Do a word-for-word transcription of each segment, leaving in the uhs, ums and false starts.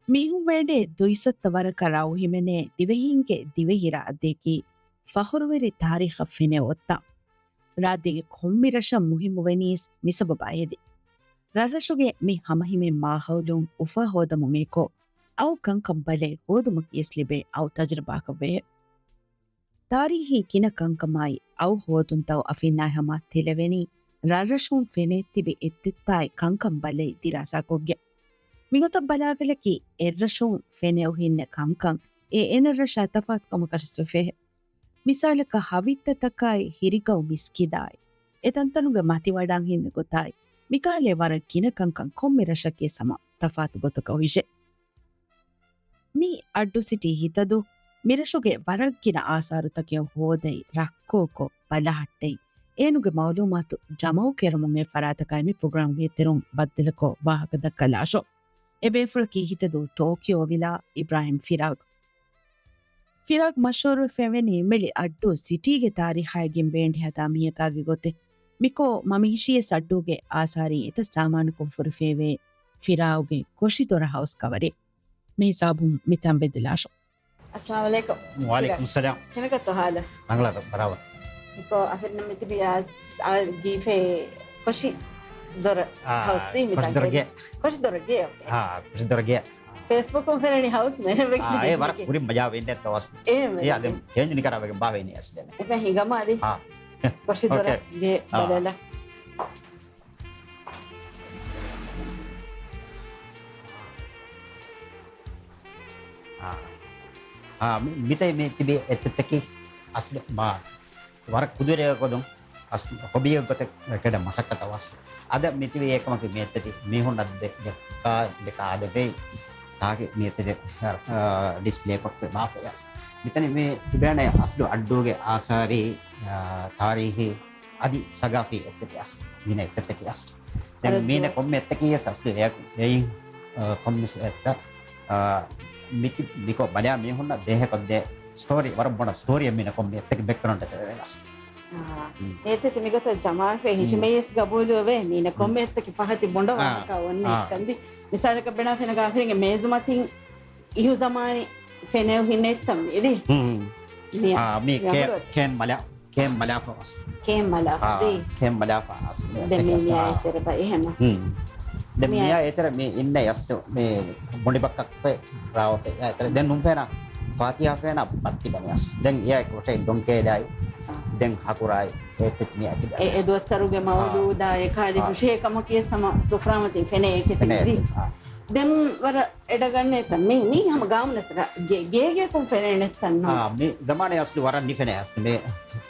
މީހުން ވޭނެ ދުއިސައްތަ ވަރަކަށް ރައުހިމެނޭ ދިވެހީންގެ ދިވެހި ރާއްދެއަކީ ފަޚުރުވެރި ތާރީޚަށް ފެނޭ އޮއްތާ. ރާއްދެގެ ކޮންމެ ރަށަށް މުހިއްމުވެނީސް މިސަބަބާ ހެދި. ރަށްރަށުގެ މި ހަމަހިމޭ މާހައުލުން އުފާ ހޯދަމުން އެކު، އައު ކަންކަން ބަލައި ހޯދުމަކީސް ލިބޭ އައު ތަޖުރިބާކަށްވެހެ. ތާރީހީ ގިނަ ކަންކަމާއި އައު ހޯދުންތައް އަފިންނާއި ހަމަ ތިލަވެނީ ރަށްރަށުން ފެނޭތިބި އެއްތައްތާއި ކަންކަން ބަލައި ދިރާސާކޮށްގެ. މިގޮތަށް ބަލާގަލަކީ އެއްރަށުން ފެނެއު ހިންނަ ކަންކަން އެ އެނަރަށާ ތަފާތުކަމަކަށް ސުފޭހެ. މިސާލަކަށް ހަވިއްތަތަކާއި ހިރިގައު މިސްކިތާއި އެ ތަންތަނުގެ މަތިވަޑާން ހިންނަ ގޮތާއި މިކަހަލަ ވަރަށް ގިނަ ކަންކަން ކޮންމެ ރަށަކީ ސަމަ ތަފާތު ގޮތަކަށް ހިށެ. މި އައްޑޫ ސިޓީ ހިތަދޫ މިރަށުގެ ވަރަށް ގިނަ އާސާރުތަކެއް ހޯދައި، ރައްކޯކޮށް، ބަލަހައްޓައި، އޭނުގެ މައުލޫމާތު ޖަމައު ކެރުމުގެ ފަރާތަކާއި މި ޕްރޮގްރާމްގެ ތެރެއުން ބައްދަލުކޮށް ވާހަކަ ދައްކާލާށޯ. އެ ބޭފުޅަކީ ހިތަދޫ ޓޯކިއޯ ވިލާ އިބްރާހިމް ފިރާގް. ފިރާގް މަޝްހޫރުވެފައިވަނީ މިޅި އައްޑޫ ސިޓީގެ ތާރީޚާއި ގެން ބޭންޑި ހަދާ މީހަކާގެ ގޮތެއް. މިކޯ މަމިހިޝިޔަސް އައްޑޫގެ އާސާރީ އެތައް ސާމާނުކޮށް ހުރިފައިވޭ ފިރާގްގެ ކޮށިދޮރަށް ހައުސް ކަވަރެއް. މިހިސާބުން މިތާން ބެއްދެލާށޯ. އައްސަލާމު ޢަލައިކުމް. ވަޢަލައިކުމް ސަލާމް. ކިހިނެއްތޯ ހާލަށް؟ ރަނގަޅަށް ބަރާބަރަށް. މިކޯ އަހަރެންނަށް މިތިބީ އާސް، އާ، ގީފޭ ކޮށި ދޮރަށް އާ، ހައުސް ދީ މިތާން ކޮށި ދޮރަށް ގެ. ކޮށި ދޮރަށް ގެ، އޯކޭ. އާ، ކޮށި ދޮރަށް ގެ. ފޭސްބުކުން ފެންނަނީ ހައުސް މެހެއް ވެގެން އާ، އޭ ވަރަށް ކުރިން މަޖާ ވެއްޖެ ތަވަސް. އޭ މެ. އޭ އަދެ ޗޭންޖް ނިކަރާ ވެގެން ބާވެނީ އަސްލެން. އެފެ ހިނގަމާ ދީ. އާ. ކޮށި ދޮރަށް ގެ އާ. ބަލަލަ. އާ. އާ، މި-، މިތައް މި ތިބި އެތައްތަކީ އަސްލު މާ ވަރަށް ކުދިވެރި ގޮތުން އަސް ހޮބީއެއް ގޮތަށް ކެޑެ މަސައްކަތަށް ވަސް. އަދަ މިތިބީ އެކަމަކީ މިއެއްތަކީ މީހުންނަށް ދެ-، ދެއްކާ، ދެކާ އާދެވޭ. ތާކި މިއެއްތަކެއް، އާ، ޑިސްޕްލޭކޮށްފައި ބާފައި އަސް. މިތަނި މި ތިބޭނެ އަސްލު އައްޑޫގެ އާސާރީ، އާ، ތާރީހީ އަދި ސަގާފީ އެއްތަކެއް އަސް. މީނަ އެއްތަކެއް އަސް. ދެން އަދަ މީނަ ދުވަސް. ކޮންމެ އެއްތަކީ އަސްލު އެއަކު އެއިން، އާ، ކޮންމެސް އެއްތަ، އާ، މިތި-، މިކޮށް ބަލާ މީހުންނަށް ދޭހަކޮށްދޭ ސްޓޯރީ، ވަރަށް ބޮޑަށް ސްޓޯރީއެއް މީނަ ކޮންމެ އެއްތަކެއް ބެކްގްރައުންޑް އެތެރެވޭ އަސް. އާ، މީތި މިގޮތަށް ޖަމާވެފައި ހިށިމެޔިސް ގަބޫލުވެ މީނަ ކޮންމެ އެއްތަކެއް ފަހަތި ބޮނޑަ އާ، ވާހަކަ އޮންނަ އާ. އެކަންދި. މިސާލަކަށް ބެނާ ފެނަގާ އަހަރެންގެ މޭޒުމަތިން އިހު ޒަމާނީ ފެނެއު ހިނެއްތަ މި އެދި؟ ހުން. މި-، މި އަ، މި މި ކޭ-، އަހަރު ކޭން މަލާ، ކޭން މަލާފަ ވަސް. ކޭން މަލާފަ އާ، ދީ. ކޭން މަލާފަ ވަސް. ދެން މި މި މިޔާ އާ. އެތެރެ ބައި އެހެން. ހުން. ދެން މިޔާ މިޔާ އެތެރެ މި އިންނަ އަސްލު މި ބޮނޑި ބައްކަ ފެ ރާވަފެ. އެތެރެ ދެން ނުން ފޭނާ ފާތިހާ ފޭނާ ބައްތި ބަނި އަސް. ދެން އެ ކޮޓައި ދޮން ކޭލާއި. ދެން ހަކުރާއި. އެ ތެތް މި އަތި އެ، އެ ދުވަސް ސަރުގެ މައުލޫދާ އާ. އެ ކާލި އާ. ހުށޭ ކަމަކީ ސަމަ ސުފްރާމަތިން ފެނޭ އެކެތި ފެނޭ ދީ. އެކެތި. އާ. ދެން ވަރަށް އެޑަގަންނޭތަ މި، މީ ހަމަ ގާމުނެސް ގޭ-، ގޭގޭކުން ފެނޭނެތަން ނޫން. އާ، މި ޒަމާނެ އަސްލު ވަރަށް ނިފެނޭ އަސްލު. މި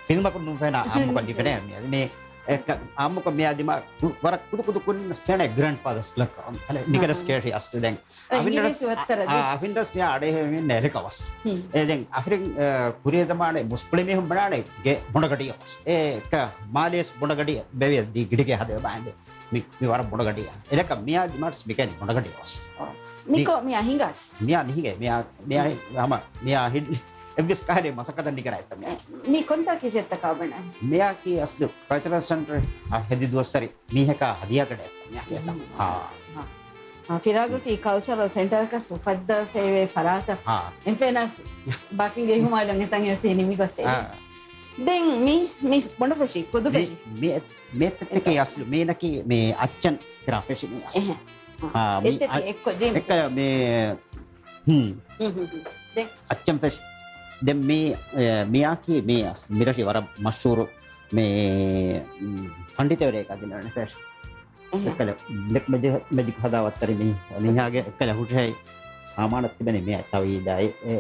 ފިލްމަކުން ނުފެނާ އާއްމުކޮށް ނިފެނޭ މި. މި އެއްކަ-، އާއްމުކޮށް މި އަދިމަ ކު-، ވަރަށް ކުދު ކުދު ކުން ސްކޭނެ ގްރޭންޑް ފާދަރސް ކްލަބް ކަ-، އަން-، އަނެ ނިކަލަސް އާ. ކޭޖް އަސްލު ދެން. އަ، އިނގިރޭސި ވައްތަރަށް އާ، ދީ. އަ، އަފިން ރަސްމިޔާ އަޑޭ ހެވެން ނެލެކަ ވަސް. ހުން. އެ ދެން އަފިރިން، އަ، ކުރިޔަ ޒަމާނެ މުސްކުޅި މީހުން ބަނާނެ ގެ ބޮނޑަގަޑިޔަ ވަސް. އެ ކަ މާލޭސް ބޮނޑަގަޑިޔަ ބެވިޔަ ދީ ގިޑިގެ ހަދެ ބާނދެ. މި، މި ވަރަށް ބޮނޑަގަޑިޔަ. އެލަކަ މިޔާ ދިމާޓްސް މިކަނި ބޮނޑަގަޑިޔަ ވަސް. މިކޯ މި އަހިނގާސް. މިޔާ ނިހިގެ، މިޔާ، މިޔާ ހަމަ، މިޔާ ހި-، އެއްވެސް ކާރެ މަސަކަތަ ނިކަރާ އެތަ މިޔާ. މި ކޮންތާ ކިށެއްތަކާ ބަނާ؟ މިޔާ ކީ އަސްލު ކަލްޗަރަލް ސެންޓަރ އަ، ހެދި ދުވަސްސަރި މީހަކާ ހަދިޔާ ކަޑައެއް މިޔާ ކޭތަ. ހާ. ހާ. ހާ، ފިރާގަކީ ކަލްޗަރަލް ސެންޓަރަކަށް އުފައްދަވެފައިވޭ ފަރާތަށް. ހާ. އެންފޭނާސް ބާކީގެ އިހުމާލުން އެތަން އެތީ ނިމިގޮސް އެ. ހާ. ދެން މި، މި ބޮނޑު ފެށި، ކުދު މި، ފެށި. މި އެ-، މި އެތަކީ އެތަ. އަސްލު މީނަކީ މި އައްޗަން ކިރާ ފެށި މި އަސްލު. އެހެ. ހާ، މި އެތަކީ އަ-، އެއްކޮށް ދީ. އެއްކަލަ މި، ހުން. ހުން، ހުން، ހުން. ދެން. އައްޗަން ފެށި. ދެން މި، އެ، މިޔާކީ މި އަސް-، މިރަށި ވަރަށް މަޝްހޫރު މި، މް، ފަންޑިތަވެރި އެކަ ގިނަވަނި ފެށި. އެހެ. އެކަލަ ބްލެކް މެޖިކް، މެޖިކް ހަދާ ވައްތަރި މީ. މީހާގެ އެކަލަ ހުށަހެއް ސާމާނަށް ތިބެނި މި ތަވީދާއި، އެ،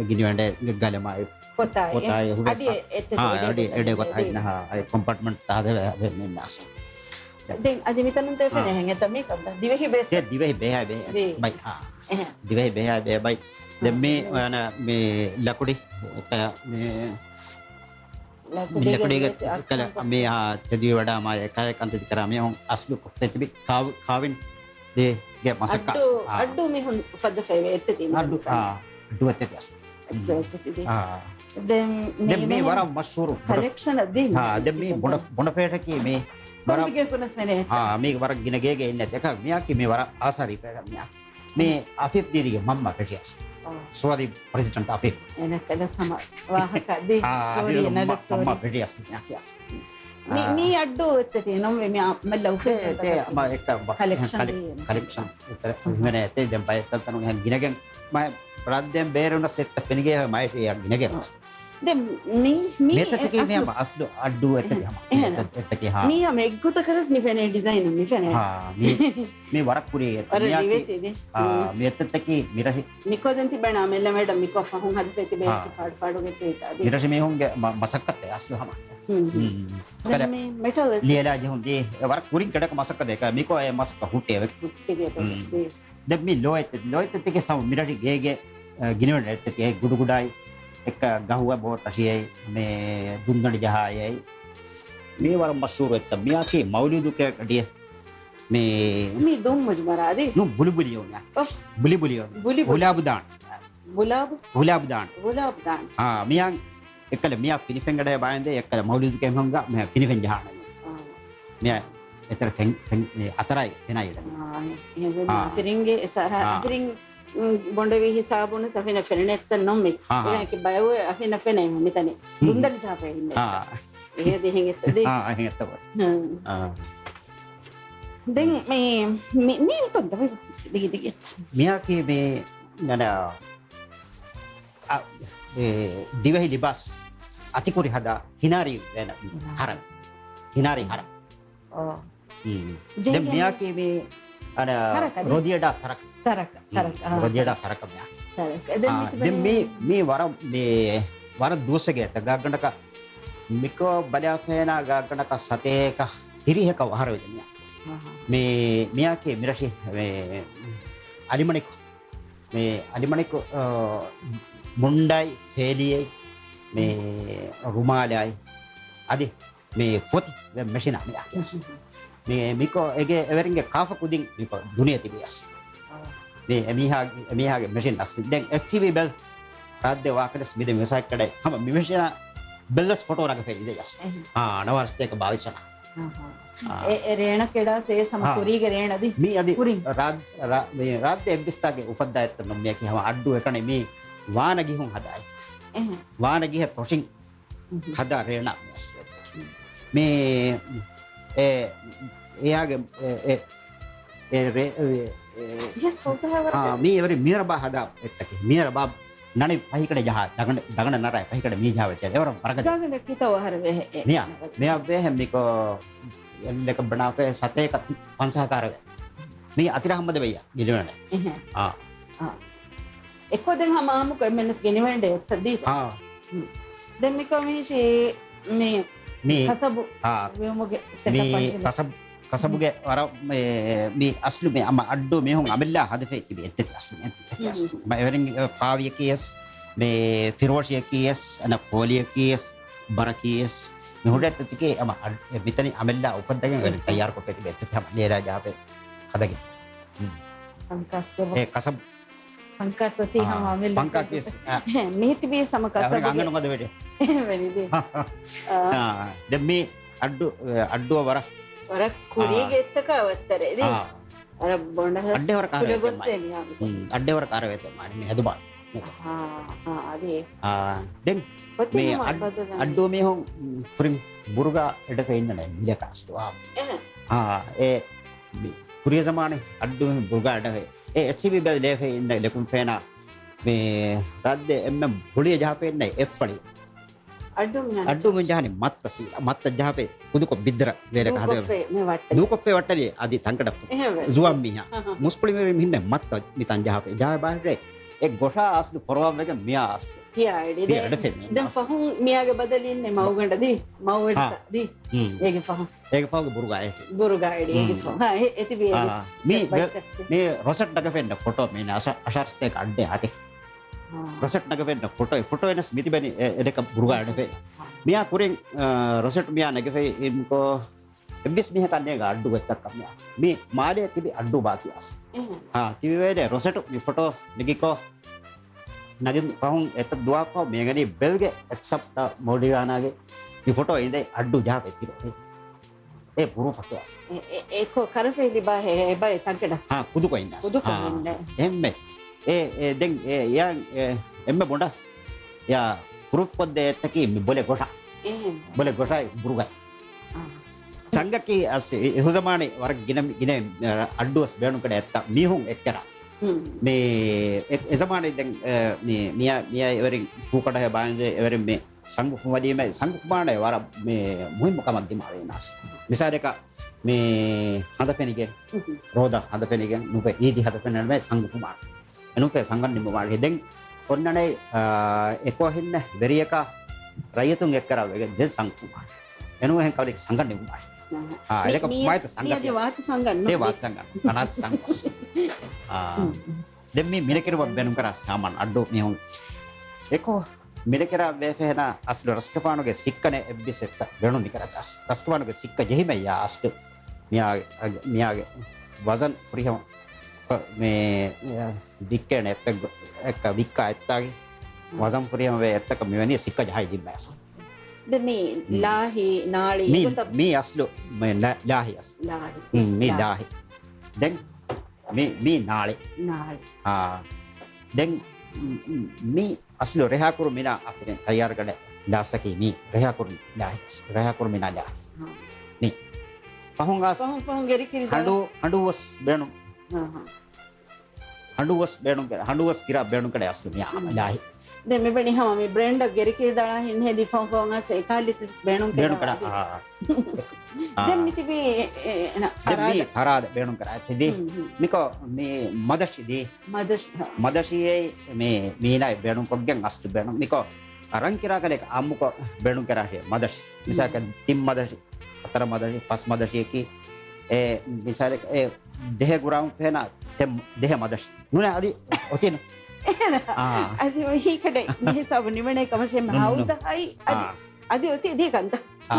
ގިނިވަނޑެ ގަލަމާއި. ފޮތާއި. ފޮތާއި ހުރި އަޑި ސާ-، އެ-، އެ-، އަޑި އެ ގޮތަށް އެ-، އައި ނަހާ، އައި ކޮމްޕާޓްމަންޓް ތާދެވެ އަދެ މި ނާސް. ދެން އަދި މިތަނުން ތެ ފެނޭ ހެން އެތަ މި ކަން ދިވެހި ބޭސް. ދިވެހި ބޭހާ ބޭ. ދި. ބައި، ހާ. އެހެ. ދިވެހި ބޭހާ ބޭ ބައި. ދެން މި ހާ. އަނަ މި ލަކުޑި، އެ، މި މި ލަކުޑިގެ ލަކުޑީގެ އެ-، އެ-، އެކަލަ އަ-، މި އާ ތެދުވި ވަޑާ މާ އެކާއެ ކަންތައް ކަރާ މި ހުން އަސްލު ކޮށްފެ ތިބި ކާވި-، ކާވިން ދޭގެ މަސައްކަ އައްޑޫ، އަސްލު. އާ. އައްޑޫ މި ހުން ފައްދަ ފެވޭ އެއްތެ ތި އައްޑޫ، މި އާ، އައްޑޫ އެއްތެ ތި އަސްލު. އައްޑޫ އެއްތެ ތި ދޭ. އާ. ދެން ދެން މި މި ވަރަށް މަޝްހޫރު ކަލެކްޝަން އަށް ދީ. ހާ، ދެން މި ބޮނޑަ-، ބޮނޑަ ފޭޓަކީ މި ވަރަށް ކޮންމެގެ ކުނަސް ފެނޭ. ހާ، މީ ވަރަށް ގިނަ ގޭގެ އިންނަ ދެކަ މިޔާކީ މި ވަރަށް އާސާރީ ފޭޓަ މިޔާ. މި އަފީފް ދީދީގެ މަންމަ ޕެޓިއަސް. ސުވަދީ ޕްރެސިޑެންޓް އަފީފް. އެނަކަލަ ސަމަ ވާހަކަ ދީ ސްޓޯރީ އެނަލަ ސްޓޯރީ. މަންމަ ޕެޓިއަސް މި އަކިއަސް. މި، މި އައްޑޫ އެއްތަ ތި ނަމް މި މައްލަ އުފެއްދުންތަ ކަލެކްޝަން ކަލެކްޝަން އެތަ ހިމެނޭ އެތެ ދެން ބައެއް ތަންތަނު އެހެން ގިނަގެން މަ ރައްދެން ބޭރުނަސް އެއްތަ ފެނިގޭ މައި އެއް ގިނަގެން. ދެން މި، މި މިއެތަކީ މި އަސްލު ހަމަ އަސްލު އައްޑޫ އެތަކީ ހަމަ. އެހެން. އެތަކީ ހާ. މި ހަމަ އެއްގޮތަކަށް މި ފެނޭ ޑިޒައިން މި ފެނޭ. ހާ، މި، މި ވަރަށް ކުރި ވަރަށް މިއަކީ، ރިވެތި ދި. ހާ، މި އެތަކީ މިރަށި. މިކޮށް ދެން ތިބެނާ މެއްލަ މެޑަމް މިކޮށް ފަހުން ހަދަފައި ތިބޭ ހާ. ފާޑު ފާޑުގެ ތޭތާ ދި. މިރަށި މީހުންގެ މަ، މަސައްކަތެއް އަސްލު ހަމަ. ހުން. ހުން. ދެން މި މެޓަލް ލިޔެލާ ޖެހުން ދި. އެ ވަރަށް ކުރިން ކެޑަކަ މަސައްކަތެއް މިކޮށް އެ މަސައްކަ ހުއްޓޭ ވެ. ހުއްޓިގެ ހުން. ދި. ދެން މި ލޯތް، ލޯތްތެއް ތިކެ ސަމް މިރަށި ގޭގެ، އަ، ގިނަވަން ރައްތެތި އެ ގުޑުގުޑާއި އެއްކަ ގަހުގަ ބޯޓް ރަށިއައި، މި ދުންދަނޑި ޖަހާއި. މި ވަރަށް މަޝްހޫރު އެއްތަ. މިއާކީ މައުލޫދު ކޭކް ޑިޔެ. މި މި ދުން މުޖުމަރާ ދި؟ ނު ބުލިބުލި ޔޯމިއާ. އޮފް. ބުލިބުލި ޔޯމި. ބުލިބުލި. ގުލާބު ދާން. ގުލާބު؟ ގުލާބު ދާން. ގުލާބު ދާން. އާ، މިޔާ އެއްކަލަ މިޔާ ފިނިފެންގަޑައި ބާއިނދެ އެއްކަލަ މައުލޫދު ކޭކް ހަންގާ މިޔާ ފިނިފެން ޖަހާނެ. އާ. މިޔާ އެތަރ ފެން، ފެން، އަތަރާއި ފެނާއި އިޑަ. އާ، އެހެންވެ އާ. ފިރިންގެ އެސާރާ އާ. އަހިރިން، އުން، ބޮނޑެވި ހިސާބުން ސަފިނަ ފެނެއްތަ ނޮމެ. އާ، އާ. އެކި ބަޔަވެ އަފިނަ ފެނެ މިތަނެ. ހުން. ދުންދަން ޖާފަ ހިންނެ. އާ. އެހެދި ހެނގެއްތަ ދި. އާ، އެހެން އެއްތަ ބަ. ހުން. އާ. ދެން މި، މި، މި ކޮން ދަމެ ދިގި ދިގި. މިޔާކީ މި، ނަނަ، އަ، އެ، ދިވެހި ލިބާސް އަތިކުރި ހަދާ ހިނާރީ ވޭނަ ހިނާރީ. ހަރަ. ހިނާރީ ހަރަ. އޯ. ހުން. ދެން ޖެހިގެން މިޔާކީ މި، އަނެ، ސަރަކަ ދި؟ ރޮދިއަޑާ ސަރަކަ. ސަރަކަ، ހުން. ސަރަކަ، އާ، ރޮދިއަޑާ ސަރަކަ. ސަރަކަ. ދެން އާ، މި ދެން މި، މި ވަރަށް މި ވަރަށް ދުވަސްވެގެ ގާގަނޑަކަށް މިކޯ ބަލާފޭނާ ގާގަނޑަކަށް ސަތޭކަ ހިރިހެކަ އަހަރު ވެގެން މި. އަހަ. މި، މިޔާކީ މިރަށި މި އަލިމަނިކު، މި އަލިމަނިކު، އާ، މުންޑާއި ފޭލިއައި، މި ރުމާލާއި، އަދި މި ފޮތި މެޝިނާ މި އަކި އަސް. މި، މިކޮ އެގެ އެވެރިންގެ ކާފަ ކުދިން މިކޮ ދުނިޔެ ތިބި އަސް. މި އެމީހާ، އެމީހާގެ މެޝިން އަސް. ދެން އެސްސީބީ ބެލް ރާއްދެ ވާކަލެސް މިދެ މިސާކަޑައި ހަމަ މި މެޝިނާ ބެލްލަސް ފޮޓޯ ނަގަފެ އިދެ އަސް. އެހެން. އާ، ނަވާރަސްތޭކަ ބާވިސް ވަނަ. އާ. އެ، އެ ރޭނަ ކެޑާ ސޭ ސަމަ ކުރީގެ ރޭނަ ދި؟ މި އަދި ކުރިން. ރާއް، ރާ، މި ރާއްދެ އެއްވިސްތާގެ އުފައްދާ އެއްތަ ނު މިޔަކި ހަމަ އައްޑޫ އެކަނި މި ވާނަ ގިހުން ހަދާ އެއްތަ. އެހެން. ވާނަ ގިހަ ތޮށިން ހަދާ ރޭނާ މި އަސްލު އެއްތަ. މި، އެ، އެޔާގެ، އެ، އެ، އެ، ރޭ، އެ، އެ، މި އެވެރި މިޔަރ ބާ ހަދާ އެއްތަކެ. މިޔަރ ބާ ނަނި ފަހިކަޑަ ޖަހާ، ދަގަނޑ، ދަގަނޑ ނަރާ ފަހިކަޑ މި ޖަހާ ވެތެ. އެވަރަ ވަރަގަ ދަގަނޑ ކިތަ ވަހަރ ވެހެ. މިޔާ، މިޔާ ވެހެ މިކޯ، އެ، ލެކަ ބަނާފެ ސަތޭކަ ފަންސާ ކާރަވެ. މި އަތިރ ހަމަދަ ވެއްޔާ ގިލިވަނެ. އެހެން. އާ. އާ. އެކޮ ދެން ހަމަ އާމުކޮ އެމްއެންއެސް ގެނިވަންޑެ އެއްތަ ދީތަ. އާ. ދެން މިކޮ މިހިށީ މި މި ކަސަބު ހާ. ވިއުމުގެ މި ސެޓަޕް ފަންކްޝަން. ކަސަބު، ކަސަބުގެ ވަރަށް މި، މި އަސްލު މި ހަމަ އައްޑޫ މީހުން އަމިއްލާ ހަދަފޭ ތިބި އެއްތަކެ އަސްލު މި އެއްތަކެ އަސްލު. މަ އެވެރިން ފާވިޔަކީ އެސް، މި ފިރޯޝިޔަކީ އެސް، އަނަ ފޯލިޔަކީ އެސް، ބަރަކީ އެސް. މި ހުރި އެއްތަކެ ހަމަ އަ، މިތަނި އަމިއްލާ އުފައްދަގެން އެވެރިން ތައްޔާރުކޮށްފޭ ތިބި އެއްތަކެ ހަމަ ލޭލާ ޖާފޭ ހަދަގެން. ކަސަބު. އެ ކަސަބު. ފަންކާސް އޮތީ ހަމަ އަމިއްލަ ފަންކާ ކޭސް، އާ. މީ ތިބީ ސަމަ ކަސަބުގެ. އަނގަނު ގަދަ ވެޑެ. ވެނިދީ. އާ. ދެން މީ އައްޑު، އައްޑު ވަރަށް. ވަރަށް ކުރީގެ އެއްތަކާ ވައްތަރެ ދީ. އާ. ވަރަށް ބޮނޑަ ހަސް. އައްޑެ ވަރަށް ކާރަ ކުލަ ވެތެ ގޮއްސޭ މާ. މިހާ. އައްޑެ ވަރަށް ކާރަ ވެތެ މާ. މި ހެދުބާ. އާ، އާ، އަދި. އާ، ދެން މި އައް، އައްޑޫ މީހުން ފުރިން ބުރުގާ އެޑަކަ އިންނަނެ މިލެ ކާސްޓު. އާ. އެހެން. އާ، އެ މި ކުރިޔަ ޒަމާނެ އައްޑޫ މީހުން ބުރުގާ އެޑަކަ އެ އެސްސީބީ ބެލް ލޭފެ އިންނަ ލެކުން ފޭނާ މި ރައްދެ އެންމެ ބުޅިޔަ ޖަހަފެ އިންނަ އެއްފަޅި. އައްޑު މި އައްޑު މި ޖަހަނި މައްތަ ސީލަ. މައްތަ ޖަހަފެ ކުދުކޮށް ބިއްދަރަ ވޭރެކަ ހަދަ. ދޫކޮށްފޭ ވައްޓަނީ. ދޫކޮށްފޭ ވައްޓަނީ އަދި ތަންކަޑަށް ޒުވާން މީހާ. މުސްކުޅި މި ހިންނެ މައްތަ މިތަން ޖަހަފެ. ޖަހަ ބާހިރެ އެ ގޮށާ އަސްލު ފޮރުވާން ވެގެން މިޔާ އަސްލު. ތިޔަ އެޑި ތިޔަ ދެ. އެޑެފެ މި. ދެން ފަހުން މިޔާގެ ބަދަލިން މައުގަނޑަ ދީ. މައު އެޑިތަ ދީ. އޭގެ ފަހުން. އޭގެ ފަހުގެ ބުރުގާ އެޑި. ބުރުގާ އެޑި އޭގެ ފަހުން. ހާ، އެ، އެތިބި އޭގެ ސްޓެޕް ބައި ސްޓެޕް. މި ރޮސެޓް ނަގަފެންނަ ފޮޓޯ މީނަ އަށާރަސްތޭކަ އައްޑެ އާކެ. ރޮސެޓް ނަގަފެންނަ ފޮޓޯ، ފޮޓޯ އެނަސް މިތިބެނި އެ، އެޑެކަ ބުރުގާ އެޑެފެ. މިޔާ ކުރިން، އާ، ރޮސެޓް މިޔާ ނަގަފެ އިންކޯ އެއްވެސް މީހަކަށް ނޭގަ އައްޑޫ އެއްތައް ކަމެއް. މި މާލޭ ތިބި އައްޑޫ ބާކީ އަސް. އާ، ތިބި ވޭދެ ރޮސެޓު މި ފޮޓޯ ނެގިކޯ. ނަގި ފަހުން އެތައް ދުވާފަހު މޭގަނީ ބެލްގެ އެކްސަޕްޓަ މޯޑިވާނާގެ މި ފޮޓޯ އިނދެ އައްޑޫ ޖާބެ ތިރު. އެ ބުރޫފަކެއް. އެ، އެ، އެކޮ ކަރަފޭލި ބާ ހެ، އެބައި ތަންކަޑަ. ހާ، ކުދުކޮ އިންނާސް. ކުދުކޮ ހާ، އިންނާ. އެހެންމެ. އެ، އެ، ދެން، އެ، ޔާ، އެ، އެންމެ ބޮޑަށް، ޔާ، ޕްރޫފް ކޮށްދޭ އެއްތަކީ މި ބޮލެ ގޮށަ. އެހެން. ބޮލެ ގޮށައި ބުރުގަ. އާ. ސަނގަކީ އަސް އެ، އެ ހުޒަމާނީ ވަރަށް ގިނަ، ގިނަ، އަ، އައްޑޫވެސް ބޭނުންކަނޑަ އެއްތަ މީހުން އެއްކެރާ. ހުން. މި އެ، އެ ޒަމާނީ ދެން، އެ، މި، މިޔާ، މިޔާ އެވެރިން ފޫކަޑަހެ ބާންދެ އެވެރިން މި ސަނގު ފުމަދީމެ، ސަނގު ފުމާނެ ވަރަށް މި މުހިއްމު ކަމަށް ދިމާވެއިނާސް. މިސާލަކަށް މި ހަނދަފެނިގެން، ހުން. ރޯދަ ހަނދަފެނިގެން، ނުފެ އީދި ހަނދަފެނިގެން މެ ސަނގު ފުމާނެ. އެނުފެ ސަނގަން ނިމުމާނެ. ދެން އޮންނަނެ، އާ، އެކޯހިންނެ ވެރިޔަކާ ރައްޔިތުން އެއްކަރާ ވެގެން ދެން ސަނގު ފުމާނެ. އެނޫ އެހެން ކަވަރެއް ސަނގަން ނިމުމާށި. އާ، އާ، މި، އެކަ މި މާތަ އަސް، މި ސަނގަ އަދި ވާތަ ސަނގަން ނޫން. ދޭ ވާތަ ސަނގަން. ކަނާތަ ސަނގަ. އާ. ހުން. ދެން މި މިނެކިރު ބޭނުން ކަރާ ސާމާން އައްޑޫ މީހުން. އެކޯ މިނެކިރާ ވޭފެހެނާ އަސްލު ރަސްގަފާނުގެ ސިއްކަނެ އެއްބިސް އެއްތަ ބޭނުން ނިކަރާ ޖާސް. ރަސްގަފާނުގެ ސިއްކަ ޖެހިމެއްޔާ އަސްލު. މިޔާގެ، މިޔާގެ ވަޒަން ފުރިހަމަ މި ވިއްކޭނެ އެއްތަ، އެއްކަ ވިއްކާ އެއްތާގެ ވަޒަން ފުރިހަމަ ވޭ އެއްތަކަށް މިވެނީ ސިއްކަ ޖަހައި ދިންމައިސް. ދެ މީ މް. ލާހި، ނާޅި، މީ، އެގޮތަށް މީ އަސްލު، މި ލާ-، ލާހި އަސްލު. ލާހި. މް، މީ ލާ-، ލާހި. ދެން މީ، މީ ނާޅި. ނާޅި. އާ. ދެން މް، މް، މީ އަސްލު ރެހާކުރު މިނާ އަފިރެން ތައްޔާރުގަޑެ ލާސަކީ މީ ރެހާކުރު ލާހި އަސް-، ރެހާކުރު މިނާ ލާހި. ހާ. މީ. ފަހުން އަސް ފަހުން، ފަހުން ގެރި ކިރި ދާ. ހަނޑޫ، ހަނޑޫ ވަސް ބޭނުން. ހާ، ހާ. ހަނޑުވަސް ބޭނުން، ހަނޑުވަސް ކިރާ ބޭނުން ކަނޑައެއް އަސްލު މި އާ، މް. ލާހި. ދެން މިވެނި ހަމަ މި ބްރޭންޑަށް ގެރި ކިރި ދާ ހިން ހެދި ފަހު ފަހު އަސް އެކާލި ތިސް ބޭނުން ބޭނުން ކަނޑަ، ކަނޑަ، އާ. އާ. ދެން މި ތިބީ، އެ، އެ، އެ، ދެން މީ ތަރާދަ. ތަރާދަ ބޭނުން ކަނޑަ ތިދީ. މް، މް. މިކޯ މި މަދަށި ދީ. މަދަށި، ހާ. މަދަށި އެއީ މި މީނާއި ބޭނުން ކޮށްގެން އަސްލު ބޭނުން. މިކޯ ރަން ކިރާ ކަލެ އާއްމުކޮށް ބޭނުން ކެރާށޭ މަދަށި. މިސާކަށް މް. ތިން މަދަށި، ހަތަރު މަދަށި، ފަސް މަދަށިއަކީ، އެ، މިސާލެއް، އެ، ދެހެ ގުރާމް ފެނާ ތެ-، ދެހެ މަދަށި. ނޫނޭ އަދި އޮތީނު. އާ. އަދި ހީކަޑެ މިހިސާބު ނިމެނޭ ކަމަށޭ މެ ނު-، ނު-، ހައުދަ ހައި އަދި، އާ. އަދި އޮތީ ދީ ކަންތަ. އާ.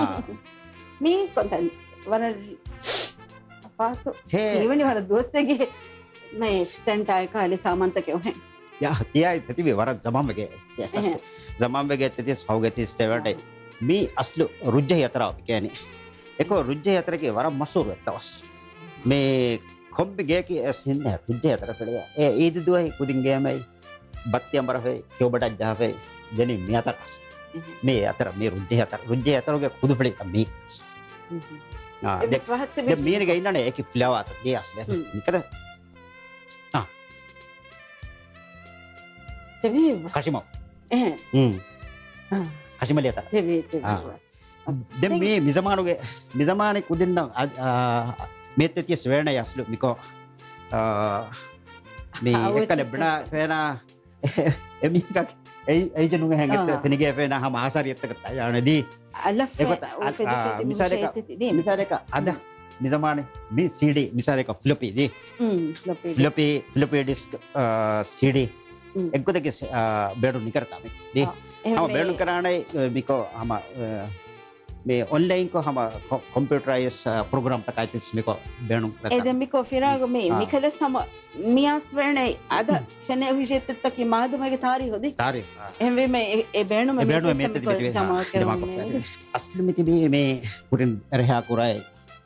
މީ ކޮންތަން ވަރަށް ފާތު. ހޭ. މިވެނި ވަރަށް ދުވަސްވެގެ މެ ސެންޓާ އެކާލެ ސާމާންތަކެއް އޮހެން. ޔާ، ތިޔާއި ތެތިބި ވަރަށް ޒަމާންވެގެ ތި އެސަސް. އެހެން. ޒަމާންވެގެ ތެތިސް ފަހުގެ ތިސް ސެވެންޓީ. އެހެން. މީ އަސްލު ރުއްޖެހި އަތަރާ ވިކޭނި. އެކޯ ރުއްޖެހި އަތަރަކީ ވަރަށް މަޝްހޫރު އެއްތަވަސް. މީ ކޮންމެ ގެޔަކީ އެ ސިންނެ ރުއްޖެހި އަތަރަ ފެޅިޔާ. އެ އީދު ދުވަހި ކުދިން ގޭމެއް ބައްތި އަނބަރަފެ، ކިޔޮބަޑަށް ޖަހަފެ، ދެނީ މި އަތަރަސް. މީ އަތަރަ، މީ ރުއްޖެހި އަތަރަ، ރުއްޖެހި އަތަރުގެ ކުދުފެޅި މީ. އާ، ދެ-، ދެ މީނިގެ އިންނަނެ އެކި ފްލެވާތައް ދޭ އަސްލެ. މިކަދަ އާ. ތެވޭ ވަސް. ކަށިމަ. އެހެން. ހުން. އާ. ކަށިމަލި އަތަރ. ތެވޭ، ތެވޭ އާ. ވަސް. ދެން ދެން މީ މިޒަމާނުގެ، މިޒަމާނެ ކުދިންނަށް، އާ، އާ، މިއެއްތެތިޔަސް ވޭނެ އަސްލު މިކޯ، އާ، މީ އާ، އެއްކަލެ އޮތް ބިނާ އެއްކަލެ. ފޭނާ އެމީހަކަށް އެއި-، އެއިޖެނުގެ ހެނގެއްތަ އާ. ފެނިގޭ ފޭނާ ހަމަ އާސާރި އެއްތަކަށް ތައްޔާނެ ދީ. އަލަށް އެގޮތަށް އަ-، އުފެދި އާ، ފެދި މިސާލަކަށް، މުށޭތި ދީ. މިސާލަކަށް އަދަ މިޒަމާނެ މި ސީޑީ، މިސާލަކަށް ފްލޮޕީ ދީ. ހުން، ފްލޮޕީ ދީ. ފްލޮޕީ، ފްލޮޕީ ޑިސްކް، އާ، ސީޑީ. ހުން. އެއްގޮތަކީ ސެ-، އާ، ބޭނުން ނިކަރަތާ މި ދީ. އާ، އެހެން ހަމަ މި ބޭނުން ކަރާނެ، މިކޯ ހަމަ، އާ، މި އޮންލައިންކޮށް ހަމަ ކޮ-، ކޮމްޕިއުޓަރައިޒް، އާ، ޕްރޮގްރާމްތަކާއި ތިސް މިކޮށް ބޭނުން ކުރައްތާ. އެ ދެން މިކޮށް ފިރާގު މި، އާ. މިކަލަސް ހަމަ މިއަސް ވޭނެ އަދަ ފެނޭ ހުށިއްތަކީ މާދަމަގެ ތާރީހު ދި. ތާރީހު، އާ. އެހެންވީމަ އެ، އެ ބޭނުމެއް އެ ބޭނުމެއް މިއްތަ މިއްތަ މިކޮށް މި ޖަމާ ދިމާކޮށް ކެރުމެއް. އަސްލު މިތިބީ މި ކުރިން ރެހާ ކުރާ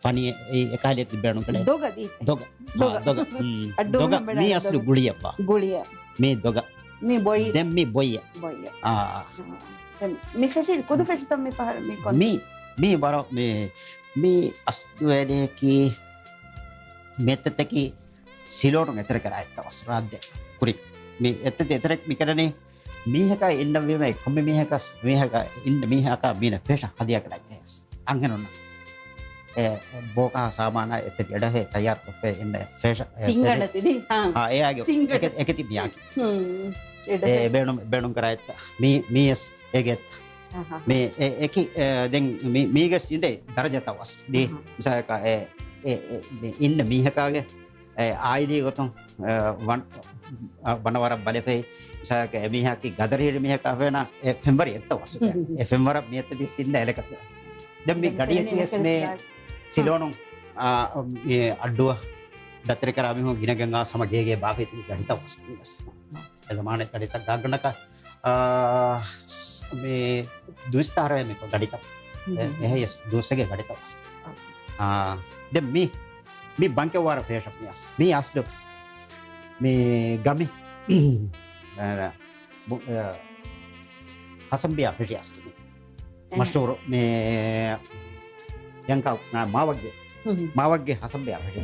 ފަނި އެ އެކަހަލެ ބޭނުން ކަނޑެ. ދޮގަ ދީ. ދޮގަ. ދޮގަ. އާ، ދޮގަ. މް. އައްޑޫ ދޮގަ. ހަމަ މި އަސްލު ގުޅިއަށްވާ. ގުޅިއަށް. މި ދޮގަ. މި ބޮއި. ދެން މި ބޮއްޔަ. ބޮއްޔަ. އާ. ދެން މި ފެށި، ކުދު ފެށިތަ މި ފަހަރު މި ކޮން؟ މި، މި ވަރަށް މި، މި އަސްލު ވޭލެއަކީ މި އެއްތަތަކީ ސިލޯނު އެތެރެ ކަރާ އެއްތަ ވަސް ރާއްދެ ކުރި. މި އެއްތަތި އެތެރެ މި ކަރަނީ މީހަކާ އިންނަވީމަ ކޮންމެ މީހަކަސް، މީހަކާ އިންނަ މީހަކާ މީނަ ފޭޝަ ހަދިޔާ ކަރާ އެއް އަންހެނުންނަށް. އެ، ބޯކަހަ ސާމާނާ އެތެރެ އެޑަހެ ތައްޔާރު ކޮށްފައި އިންނަ ފޭޝަ، އެ، ތިންގަނޑަ ތިދި، ހާ. އާ، އެއާގެ ތިންގަނޑަ. އެކެ-، އެކެތި މިޔާކި. ހުން. އެ، އެޑަހެ. ބޭނުން، ބޭނުން ކަރާ އެއްތަ. މީ، މީ އެސް އެގެ އެއްތަ. އަހަ. މި އެ-، އެކި، އެ، ދެން މި-، މީގެ ސިނދެ ދަރަޖަތައް ވަސް ދީ. އަހަ. މިސާލަކަށް އެ، އެ، އެ، މި އިންނަ މީހަކާގެ، އެ، އާއިލީ ގޮތުން، އެ، ވަން-، އަ، ވަނަ ވަރަށް ބަލެފައި. މިސާލަކަށް އެ މީހަކީ ގަދަރު ހިރި މީހަކާ ފެނާ އެ ފެންވަރި އެއްތަ ވަސް. ހުން، ހުން، ހުން. އެ ފެންވަރަށް މިއަތަދީ ސިންނަ އެލެކަ. ދެން މި ދެން ގަޑިއަކީ ފެންވަރި އެސް މޭ އެކަނި ސިލޯނު، އާ، މި އައްޑުއަށް ދަތިރި ކަރާ މީހުން ގިނަގެން އާސް ހަމަ ގޭގޭ ބާފައި ތިބި ގަޑިތައް ވަސް. އެ ޒަމާނެ ގަޑިތައް ގާގަނޑަކަށް، އާ، މި ދުވިސް ތަހަރަވެ މި ގަޑިތައް. އެ، ހުން. އެހެޔަސް ދުވަސްގެ ގަޑިތައް ވަސް. އަ. އާ، ދެން މީ، މީ ބަންކެއް ވާރަށް ފޭށަ މީ އަސް-، މީ އަސްލު މީ ގަމި. އާ، ބު-، އާ، ހަސަންބިޔާ ފެށި އަސްލު މީ. އެހެން. މަޝްހޫރު މީ ޔަންކާ މާވަށްގެ، ހުން. މާވަށްގެ ހަސަންބިޔާ ފެށި.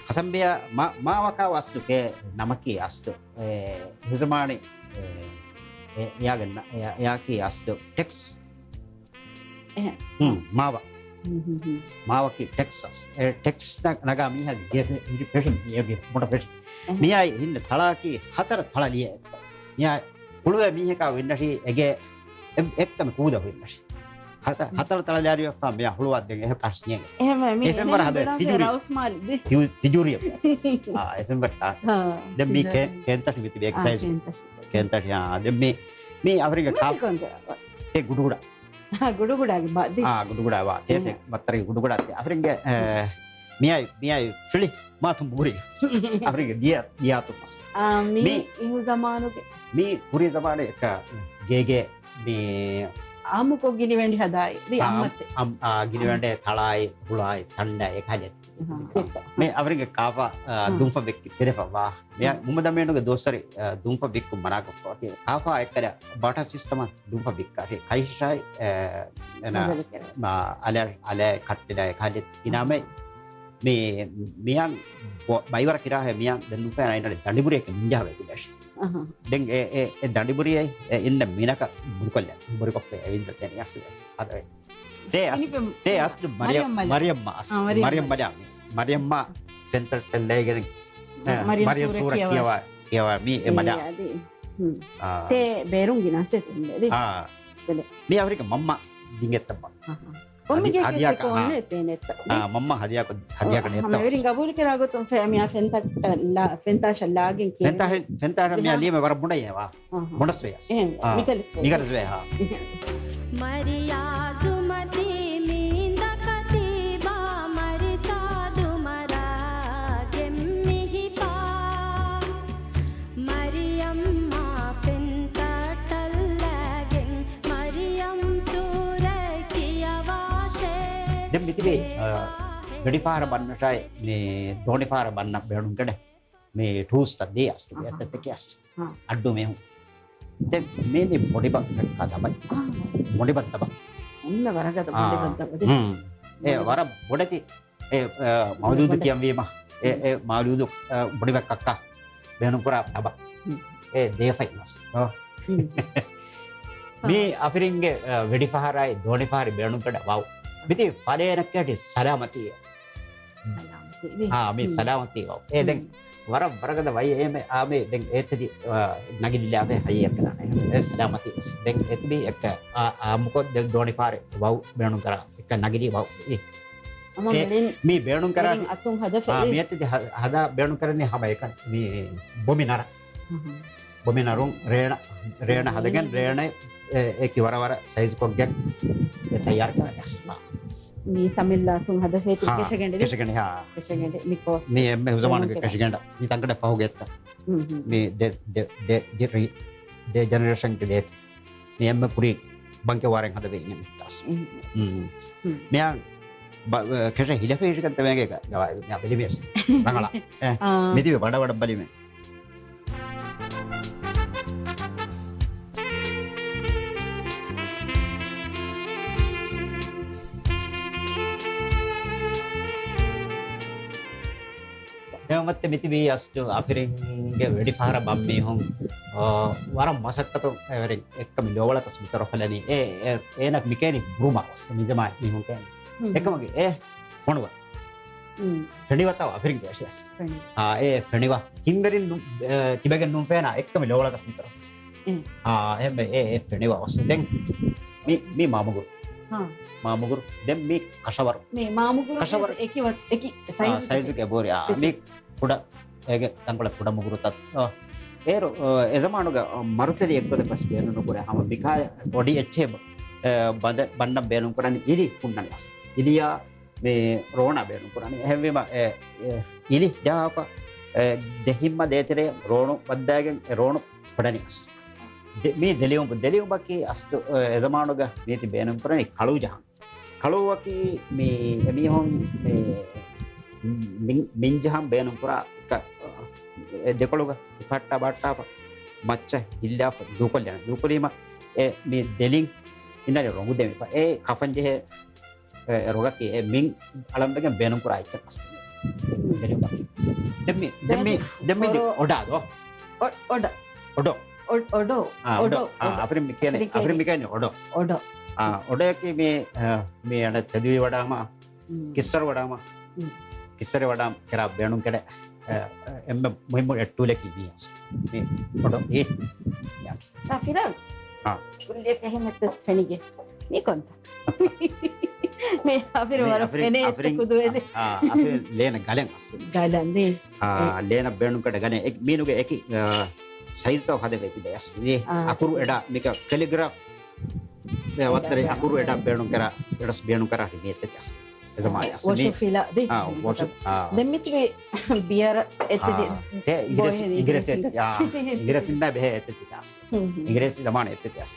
ހަސަންބިޔާ މާ-، މާވަކާ އަސްލު ކޭ ނަމަކީ އަސްލު. އެ، ހުޒަމާނި، އެ، އެ، އެޔާގެ ނަ-، އެޔާ-، އެޔާކީ އަސްލު ޓެކްސް. އެހެން. ހުން، މާވަ. ހުން، ހުން، ހުން. މާވަކީ ޓެކްސް އަސް-، އެ، ޓެކްސް ނަ-، ނަގާ މީހާގެ ގެ ފެ-، ފެށި، މީހާގެ މުނޑަ ފެށި. އެހެން. މިއާއި ހިންނަ ތަޅާކީ ހަތަރަ ތަޅަ ލިޔެ އެއްތަ. މިއާ ކުޅުވޭ މީހަކާ ވިންނަށީ އެގޭ އެ-، އެއްކަމެއް ކޫދަ ހުއިންނަށި. ހަތަ-، ހަތަރަ ތަޅަ ލާރިވެފާ މިޔާ ހުޅުވާ ދެން އެހެ ކަސް ނިޔަގެ. އެހެންވެ، މި އެ ފެންވަރ ހަދަ ތިޖުރި. ރައުސް މާލި ދި. ތި-، ތިޖުރި. އާ، އެ ފެންވަރ ތާ. ހާ، ދެން މި ތިޖުރި. ކޭ-، ކޭންތަށި މިތިބި އާ، އެކްސައިޒް. ކޭންތަށި. ކޭންތަށި، އާ، ދެން މި، މި އަފްރިންގ ކާ-، މިތި ކޮންތަ؟ އެ ގުޑުގުޑަ. ގުޑުގުޑާގެ ބައްދި. އާ، ގުޑުގުޑާ ވާ. ތޭސެ އެހެން. މައްތަރި ގުޑުގުޑާ ތެ. އަފްރިންގ، އެ، މިއާއި، މިއާއި ފިޅި މާތު ބުރި. އަފްރިންގ ދިޔަ، ދިޔާތު. އާ، މި މި އިހު ޒަމާނުގެ. މި ކުރި ޒަމާނު އެކ ގޭގެ މި އާއްމުކޮށް ގިނިވެނޑި ހަދާއި، ދި އާ، އަންމަތެ. އަން-، އާ، ގިނިވެނޑެ ތަޅާއި، ހުޅާއި، ތަންޑަ އެކަހަލެ. އަހަ. މި އަފްރިންގ ކާފާ، އާ، އަހަ. ދުންފަ ބެއްކި ތެރެފަ ވާ. މި އަ-، މުހައްމަދު އަމީނުގެ ދުވަސްވަރި، އާ، ދުންފަ ބިއްކު މަނާކޮށްފަ. ކާފާ އެއްކަލަ ބާޓާ ސިސްޓަމަށް ދުންފަ ބިއްކާށި ކައިޝާއި، އެ، އެނަ، ބަދަލު ކެރޭ. މާ، އަލަ-، އަލައި ކައްޓިލަ އެކަހަލެ އިނާމެ މި، މިޔަން ބޮ-، ބައިވަރަށް ކިރާހެ މިޔަން ދެން ނުފޭނަ އިނަރެ ދަނޑިބުރިއެއް މިންޖާ ވެ ތިބޭށި. އަހަ. ދެން އެ، އެ، އެ ދަނޑިބުރިއެއް އެ އިންނަ މިނަކަ ބުރިކޮށްލެ، ބުރިކޮށްޕެ އެވިންދަ ތެނި އަސްލު. އަދަ ވެ. ތޭ އަސް-، ތޭ އަސްލު މަރިޔަ-، މަރިޔަމް މަލި. މަރިޔަމް އަސް-، އާ، މަރިޔަމް މަރިޔަމް މަލި. މަރިޔަމް މަ ފެންތައް ޓެއްލައިގެން، އެ، މަރިޔަމް މަރިޔަމް ސޫރަ ސޫރަ ކިޔަވާ. ކިޔަވާ، ކިޔަވާ މީ އެ އެ މަލި އަސް-، އަދި. ހުން. އާ. ތޭ ބޭރުން ގިނަސް އެތެން ދެ. އާ. ދެ. މި އަފްރިކަ މަންމަ ދިނގެއްތައް ބާ. އަހަ. ކޮންމެ ހަދި-، ގެއެއް ހަދިޔާ ކަ-، ކައްކަ އާ. އޮންނަ އެތޭނެއްތަ؟ އާ، މަންމަ ހަދިޔާކޮށް، ހަދިޔާކަ އަ، ނެއްތަ ހަމަ އެވެރިން ގަބޫލު ކެރާ ގޮތުން ފެ-، މިއާ ފެންތައް ލާ-، ފެންތާށަށް ލާގެން ކިޔެވެނީ. ފެންތާށެ-، ފެންތާށަށް މިއާ އަހަ. ލީމެ ވަރަށް ބުނަ އޭވާ. އަހަ. ބުނަސް ވެޔަސް. އެހެން، އާ. މިތަލިސް ވެ. މިގަރަސް ވެ، ހާ. މަރިޔާ ޒުމަތީ މީނދަކަތީ ބާ މަރިސާ ދުމަރާ ގެން މިހިފާ. މަރިޔަމްމާ ފެންތައް ޓައްލަގެން މަރިޔަމް ސޫރަ ކިޔަވާށޭ. ދެން މިތިބީ، އަ، ވެޑިފަހަރަ ބަންނަށާއި، މި ދޯނިފަހަރަ ބަންނަ ބޭނުން ކެޑެ. މި ޓޫލްސް ތައް ދޭ އަސްލު އަހަ. އެތައް ތެކެ އަސްލު. ހާ. އައްޑޫ މީހުން. ދެން މީނި ބޮޑި ބަ-، ކަ-، ކަ-، ދަބަ-، އާ. ބޮޑި ބައްދަބަ. އޮންނަ ވަރަގަދަ އާ. ބޮޑި ބައްދަބަ ދޭ. ހުން. އެ ބޮޑި ބަ-، ވަރަށް ބޮޑެތި. އެ، އަ، މައުލޫދު ބޮޑެ. ކިޔަންވީމަ. އެ، އެ، މައުލޫދު، އަ، ބޮޑި ބަ ކައްކާ. ބޭނުންކުރާ ތަބަ. ހުން. އެ ދޭފައި މަސް. އޯ. ހުން. މީ އަފިރިންގެ، އަ، ވެޑިފަހަރާއި ދޯނިފަހަރި ބޭނުންކަޑަ ވައު. މިތި ފަލޭނަކަށި ސަލާމަތީ. ސަލާމަތީ. އާ، މީ ހުން. ސަލާމަތީ ވައު. އޭ ދެން ހުން. ވަރަށް ވަރަގަދަ ވައި އޭމެ އާމެ ދެން އޭތެދި، އަ، ނަގިލާފެ ހައްޔަކަނާނެ. އެ ސަލާމަތީ. ދެން އެތިބީ އެއްކަ އާ، އާ، މުކޮށް ދެން ދޯނިފަހަރި ވައު ބޭނުންކަރާ. އެއްކަ ނަގިލީ ވައު. އެ. އަމަ އެ، މި ބޭނުން ކަރާނީ. އަތުން ހަދަ އާ، ފެއި. މިއަތްތި ހަ-، ހަދާ ބޭނުން ކަރަނީ ހަމަ އެކަން މި ބޮމި ނަރަ. އަހަ. ބޮމި ނަރުން ރޭނަ، ރޭނަ ހަދަގެން ރޭނަ އެ، އެކި ވަރަ ވަރަ ސައިޒް ކޮށްގެން އެ ތައްޔާރު ކަރަނީ. މި ސަމިއްލާ އަތުން ހަދަ ފެއި ތި ހާ، ކެށެގެނޑެވި. ކެށެގެނޑެ، ހާ. ކެށެގެނޑެ މި ކޯސް. މި އެންމެ ހުޒަމާނުގެ ބޭނުން ކެށެގެނޑަ. މި ތަންކަޑަ ފަހުގެ އެއްތަ. ހުން، ހުން. މި ދެ، ދެ، ދެ، ދެ ޖެނެރޭޝަންގެ ދޭތި. މި އެންމެ ކުރީ ބަންކެއް ވާރެން ހަދަ ވެއްޔަން އިއްތާސް. ހުން. ހުން. ހުން. މިއާ ބަ-، ކެށެ ހިލަފޭ ހިށިކަން ތެމޭގެ ގަ-، ގަ-، މިއާ ބެލިމޭސް. ރަނގަޅަ. އެ، އާ. މިތިބެ ބަޑަ ބަޑަ ބަލިމޭ. އެމަތްތެ މިތިބީ އަސްޓު އަފިރިންގެ ވެޑިފަހަރަ ބަންމީހުން، އާ، ވަރަށް މަސައްކަތު އެވެރިން އެއްކަމި ލޯވަޅަކަސް މިތަރަ ފަލަނީ. އެ، އެ، އޭނަ މިކޭނި ބުރުމަ ގޮސް މި ޖަމާ މީހުން ކޭނި. ހުން. އެކަމަކީ އެ ފޮނުވަ. ހުން. ފެނިވަތަ އަފިރިންގެ އެޝިޔަސް. ފެނި. އާ، އެ ފެނިވަ. ތިންވެރިން ނު-، އެ، ތިބެގެން ނުން ފޭނާ އެއްކަމި ލޯވަޅަކަސް މިތަރަ. އެ. އާ، އެހެންވެ، އެ، އެ ފެނިވަ އޮސް. ދެން މި، މި މާމުގުރު. ހާ. މާމުގުރު. ދެން މި ކަށަވަރު. މި މާމުގުރު ކަށަވަރު. އެކި ވަ-، އެކި އާ، ސައިޒު ސައިޒުގެ ބޯރި. އާ، އެކި. މި ކުޑަ، އޭގެ ތަންކޮޅެއް ކުޑަ މުގުރުތައް. އާ. އޭރު، އާ، އެ ޒަމާނުގަ، އާ، މަރުތެރި އެއްގޮތަކަސް ބޭނުން ނުކުރޭ. ހަމަ މިކާ ބޮޑި އެއްޗެއް، އާ، ބަންދެ-، ބަންނަން ބޭނުން ކުރަނީ އިލި ހުންނަނީ އަސް. އިލިޔާ މި ރޯނާ ބޭނުން ކުރަނީ. އެހެންވީމަ، އެ، އެ، އިލި ޖަހާފަ، އެ، ދެ ހިއްމަ ދޭތެރޭ ރޯނު ވައްދާގެން އެ ރޯނު ފޮޑަނީ އަސް. ދެ-، މީ ދެލިޔުން، ދެލިޔުން ބަކީ އަސް، އެ، އެ ޒަމާނުގަ މީތި ބޭނުން ކުރަނީ ކަޅު ޖަހަން. ކަޅުއަކީ މި އެމީހުން މި މިން-، މިންޖަހަން ބޭނުންކުރާ ކަ-، އެ ދެކޮޅުގަ އިފައްޓާ ބައްޓާފަ މައްޗަށް ހިއްލާފަ ދޫކޮށްލާނެ. ދޫކުރީމަ އެ މި ދެލިން އިންނަނީ ރޮނގު ދެމިފަ. އެ ކަފަން ޖެހޭ އެ ރޮގަކީ އެ މިން އަޅަންވެގެން ބޭނުންކުރާ އެއްޗެއް އަސްލު. ދެރިއުމަކީ. ދެންމި، ދެންމި، ދެންމި ދެ ފޮރޯ. އޮޑާދޯ. އޮ-، އޮޑަ. އޮޑޯ. އޮޑް-، އޮޑޯ. އާ، އޮޑޯ، އޮޑޯ. އާ، އޮޑޯ. އަފިރިން މި ކިޔަނީ، އަފިރިން އަފިރިން މި ކިޔަނީ އޮޑޯ. އޮޑޯ. އާ، އޮޑޯއަކީ މި، އާ، މި އަނެއް ތެދުވި ވަޑާމަ، މް. ކިއްސަރު ވަޑާމަ، މް. ކިއްސަރު ވަޑާމަ ކެރާ ބޭނުން ކެޑެ، އާ، އެންމެ މުހިއްމު އެއް ޓޫލަކީ މި އަސް. މި އޮޑޯ އޭ. އާ، ފިރާގް. އާ. ކުއްލިއަކަށް އެހެން އެއްޗެއް ފެނިގެން. މީ ކޮންތަ؟ މި އަފިރު މި ވަރަށް އަފިރިން، ފެނޭ އެއްޗެއް އަފިރިން، ކުދުވެލި. އާ، އަފިރިން ލޭނަ ގަލެން އަސްލު. ގަލަން ދީ. އާ، އެ. ލޭނަ ބޭނުން ކަޑަ ގަލެން. އެ، މީނުގެ އެކި، އާ، ސައިޒްތައް ހަދެވޭ ތިބެ އަސްލު. އާ. އަކުރު އެޑާ، މިކަ ކެލިގްރާފް، އެ، ވައްތަރެ އެޑާ. އަކުރު އެޑާ ބޭނުން ކަރާ، އެޑަސް ބޭނުން ކަރާ ހިމޭ އެތެތި އަސްލު. އެ ޒަމާން އަސްލު. ވޮޝު ފިލާ ދީ. އާ، ވޮޝު، އާ. ދެން މިތިބި ބިޔަރ އެތިދި އާ، ތޭ އިނގިރޭސި، ބޮހެ އިނގިރޭސި އިނގިރޭސި. އެތި، އާ، އިނގިރޭސިންނާ ބެހޭ އެތި އަސް. ހުން، ހުން. އިނގިރޭސި ޒަމާން އެތި އަސް.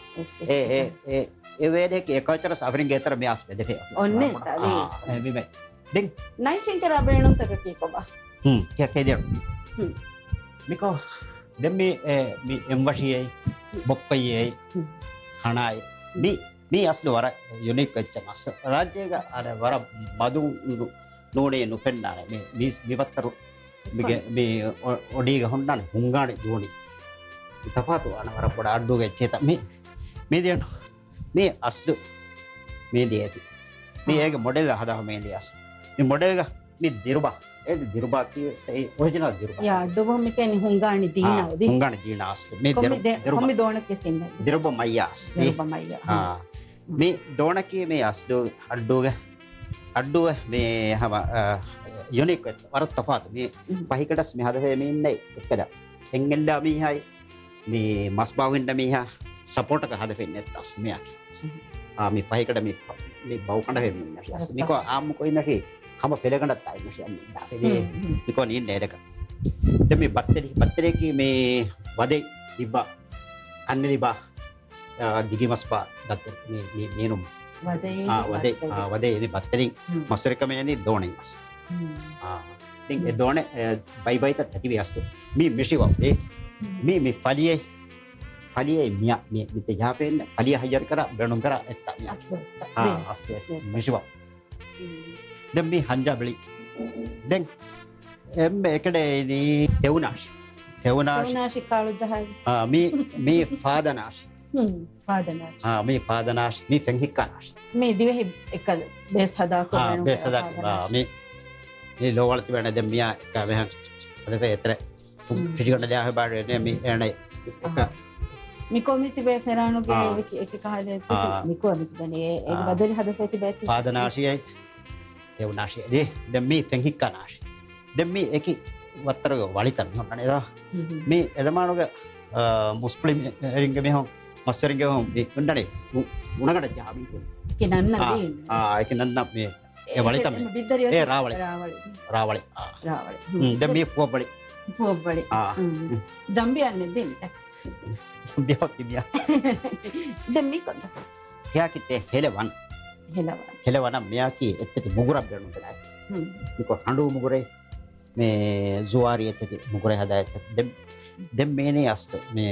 އެ، އެ، އެ، އެ ވޭދެކެ އެ ކަލްޗަރ އަސް އަފިރިންގެ އެތަރ މި އަސް ބެދެފޭ. އޮންނެ ތަވި. އާ، އެ މި މެ. ދެން ނައިޝިން ކެރާ ބޭނުންތަކަކީ ކޮބާ؟ ހުން، ކެ، ކެދެރު. ހުން. މިކޯ، ދެން މި، އެ، މި އެންވަށިއެއް، ހުން. ބޮއްކައެއް، ހުން. ހަނާއެއް. މި މީ އަސްލު ވަރަށް ޔުނީކް އެއްޗެއް އަސް. ރާއްޖޭގަ އަނެއް ވަރަށް މަދު ނޫ-، ނޫނީ ނުފެންނާނެ. މި، މި، މި ބައްތަރު މިގެ، މި އޮ-، އޮޑީގަ ހުންނާނެ ހުންގާނެ ދޫނި. މި ތަފާތު ވާނެ ވަރަށް ބޮޑަށް އައްޑޫގެ އެއްޗެއްތަ. މި، މި ދޭނު. މީ އަސްލު މޭނދި އޭތި. މީ އާ. އޭގެ މޮޑެލް ހަދާފަ މޭނދި އަސް. މި މޮޑެލްގަ މި ދިރުބާ. އޭ ދިރުބާ ކީ ސައި އޮރިޖިނަލް ދިރުބާ. ޔާ، ދުވަހު މި ކެނި ހުންގާނި ދީނަ އާ، އޮދި. ހުންގާނި ދީނަ އަސްލު. މި ކޮންމެ ދިރު-، ދެ-، ދިރުބާ. ކޮންމެ ދޯނަކެ ސިންނަ. ދިރުބާ މައްޔާ އަސްލު. ދިރުބާ މައްޔާ. އާ. މި ދޯނަކީ މި އަސްލު އައްޑޫގެ، އައްޑޫ މި ހަމަ، އާ، ޔުނީކް ވެ، ވަރަށް ތަފާތު. މި މް. ފަހިކަޑަސް މި ހަދަފޭ މި އިންނައި އެއްކަލަ. އެންގެންޑާ މީހާއި މި މަސްބާ ހިންނަ މީހާ ސަޕޯޓަކަށް ހަދަފެން ނެތް އަސް މިއަކީ. އާ، މި ފަހިކަޑަ މި، މި ބައުކަނޑަ ހެމިންނަށި އަސް. މިކޮ އާއްމު ކޮއިންނަށި ހަމަ ފެލެގަނޑަށް ތާއިންނަށި އަންނަ ފެލޭ. ހުން، ހުން. މިކޮ ނީން ނޭދަކަށް. ދެ މި ބައްތެރި، ބައްތެރިއަކީ މި ވަދެ ލިބާ، ކަންނެ ލިބާ، އާ، ދިގި މަސްބާ ދައްތެ މި، މި، މީނު. ވަދެ، އާ، ވަދެ، ބައްތެރި. އާ، ވަދެ އެނި ބައްތެރި ހުން. މަސްރެކަމެނި ދޯނެ އަސް. ހުން. އާ، ދެން އެ ހުން. ދޯނެ، އެ، ބައި ބައިތައް ތަތިވި އަސް. މި މިޝިވަ، އެ، ހުން. މި، މި ފަލިއެ، ފަލިއެ މިޔަ، މި، މި ތެ ޖާޕޭން ފަލިއ ހައްޔަރ ކަރ، ބެނުން ކަރ، އެއްތަ މިޔަ. އަސްލު. އާ، ދެ. އަސްލު. އަސްލު. މިޝިވަ. ހުން. ދެން މި ހަންޖާ ބެޅި. ދެން އެންމެ އެކަޑެއް އިނީ ތެވުނާށި. ތެވުނާށި. ތެވުނާށި ކާޅު ޖަހައި. އާ، މީ، މީ ފާދަނާށި. ހުން، ފާދަނާށި. އާ، މީ ފާދަނާށި. މީ ފެންހިއްކާނާށި. މީ ދިވެހި އެއްކަލަ ބޭސް ހަދާކޮށް އާ، ބޭނުން ބޭސް ކުރާ ހަދާ، ފާދަނާށި. އާ، މީ، މީ ލޯވަޅަ ތިބޭނެ ދެން މިޔާ އެއްކާ މެހަން ހަދަފަ އެތެރެ ފި-، ހުން. ފިށިގަނޑަ ލާހެ ބާޑު އެނެ މި އެނެ އެއްކާ. އާ. މިކޮ މި ތިބޭ ފެރާނުގެ އާ. އެކި، އެކި ކަހަލަ އާ. މިކޮ މި ތިބެނީ އެ، އެ އާ. ބަދަލި ހަދަފަ ތިބޭތި. ފާދަނާށި އެ. ތެވުނާށި އެ. ދެ، ދެން މީ ފެންހިއްކާނާށި. ދެން މި އެކި ވައްތަރުގެ ވަޅިތައް މި ހުންނަނީ ދޯ. ހުން. މި އެ ޒަމާނުގެ، އާ، މުސްކުޅި މި-، އެރިންގެ މިހުން، މަސްވެރިންގެ މިހުން މި ހުންނަނީ އު-، އުނަގަނޑަށް ޖަހާ މީ. ކި ނަންނަ އާ، ދީ. އާ، އެކި ނަންނަ މި އެ ވަޅިތައް މި. ބިއްދަރި އެ ރާވަޅި. ރާވަޅި. ރާވަޅި، އާ. ރާވަޅި. ހުން. ހުން، ދެން މި ފުވައްވަޅި. ފުވައްވަޅި. އާ. ހުން. ޖަނބި އަންނެ ދީ މި. ޖަނބި ހޮތި މިޔާ. ދެން މި ކޮންތަ؟ ހެޔާކި ތެ ހެލެ ވަން. ހެލަވަން. ހެލަވަނަށް މިޔާކީ އެއްތަތި މުގުރަށް ބޭނުން ބެލާއެއް. ހުން. މިކޮ ހަނޑޫ މުގުރޭ، މި ޒުވާރި އެއްތަތި މުގުރޭ ހަދާ އެއްތަތި. ދެން، ދެން މީނީ އަސްލު މި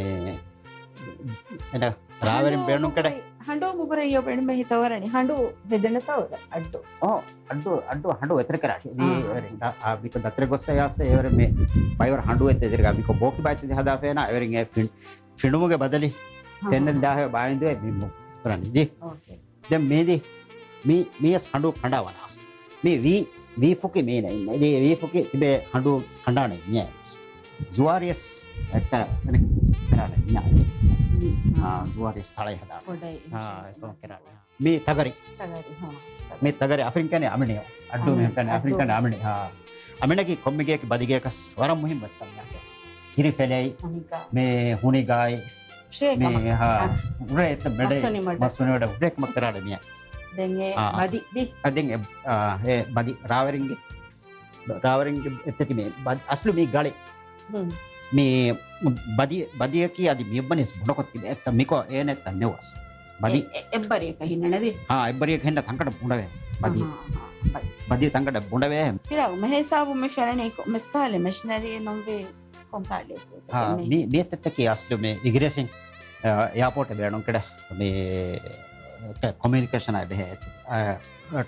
އެނަ ރާވެރިން ބޭނުން ކަޑަ. ހަނޑޫ މުގުރެއްޔޯ ބޭނުމެއް ހިތަވަރަނި. ހަނޑޫ ހެދެނެތޯ އައްޑޫ. އޯ، އައްޑޫ، އައްޑޫ ހަނޑޫ އެތެރެ ކަރާށި. ދީ އާ. އެވެރިން ދާ، އާ، މިކޮ ދަތްރެ ގޮއްސަ ޔާސް އެވެރި މި ބައިވަރ ހަނޑޫ އެތެ ދެރިގާ މިކޮ ބޯކި ބާތި ހަދާފޭނާ އެވެރިން އެ ފިން-، ފިނުމުގެ ބަދަލި ހާ، ފެންނަން ހާ. ދާހެ ބާއިންދުވެ މި މު-، ކުރަނީ. ދީ. އޯކޭ. ދެން މީދި، މީ، މީ އަސް ހަނޑޫ ކަނޑާ ވަނާސް. މީ ވީ، ވީ ފުކި މީނަ އިންނަ. ދީ ވީ ފުކި ތިބޭ ހަނޑޫ ކަނޑާނެ މިޔާ. ޒުވާރިޔަސް އެއްކަ އެނެ ކަރާނެ މިޔާ. މީ، އާ، އާ. ޒުވާރިޔަސް ތަޅައި ހަދާ. ކޮޑައި. އާ، އެކޮން ކަރާނެ. މީ ތަގަރި. ތަގަރި، ހާ. މީ ތަގަރި އަފްރިން ކަނެ އަމިނި. އައްޑޫ އަމިނި. މިހެން ކަނެ އަފްރިން ކަނެ އަމިނި. ހާ. އަމިނަކީ ކޮންމެ ގެއަކީ ބަދިގެއަކަސް ވަރަށް މުހިންމު އެއްކަމެއް. ހިރި ފެލޭ. ހުނިގާ. މޭ ހުނިގާއި. މޭ، ހާ. ހާ. އުރޭ އެތަ ބެޑޭ. މަސްވަނި މަޑު. މަސްވަނި މަޑު. އުރޭ ކަމަށް ކަރާޅެ މިޔާ. ދެން އެ އާ، ބަދި. ދި. އަ، ދެން އެ، އާ، އެ ބަދި. ރާވެރިންގެ. ރާވެރިންގެ އެތަތި މޭ. ބަދި. އަސްލު މީ ގަޅި. ހުން. މީ ބަދި، ބަދިއަކީ އަދި މިއޮއްބަނިސް ބުނަކޮށް ތިބެ އެއްތަ މިކޮ އޭނެ ތަންނެވަސް. ބަދި. އެ-، އެ-، އެއްބަރިއަކަށް ހިންނަނެވި. ހާ، އެއްބަރިއަކަށް ހިންނަ ތަންކަނޑަ ބުނޑަވޭ. ބަދި. އަހާ، އަހާ، ބަދި. ބަދި ތަންކަނޑ ބުނޑަވޭ. ފިރާގު މެހިސާބު މި ފެނަނީ ކޮ-، މެސްކާލެ މެޝިނަރީ ނުންވީ ކޮންކާލެ؟ ހާ، މި-، މި އެތައްތަކީ އަސްލު މި އިނގިރޭސިން، އާ، އެއާޕޯޓް ބޭނުން ކެޑަ މި ކޮ-، ކޮމިއުނިކޭޝަނާ ބެހޭ، އާ،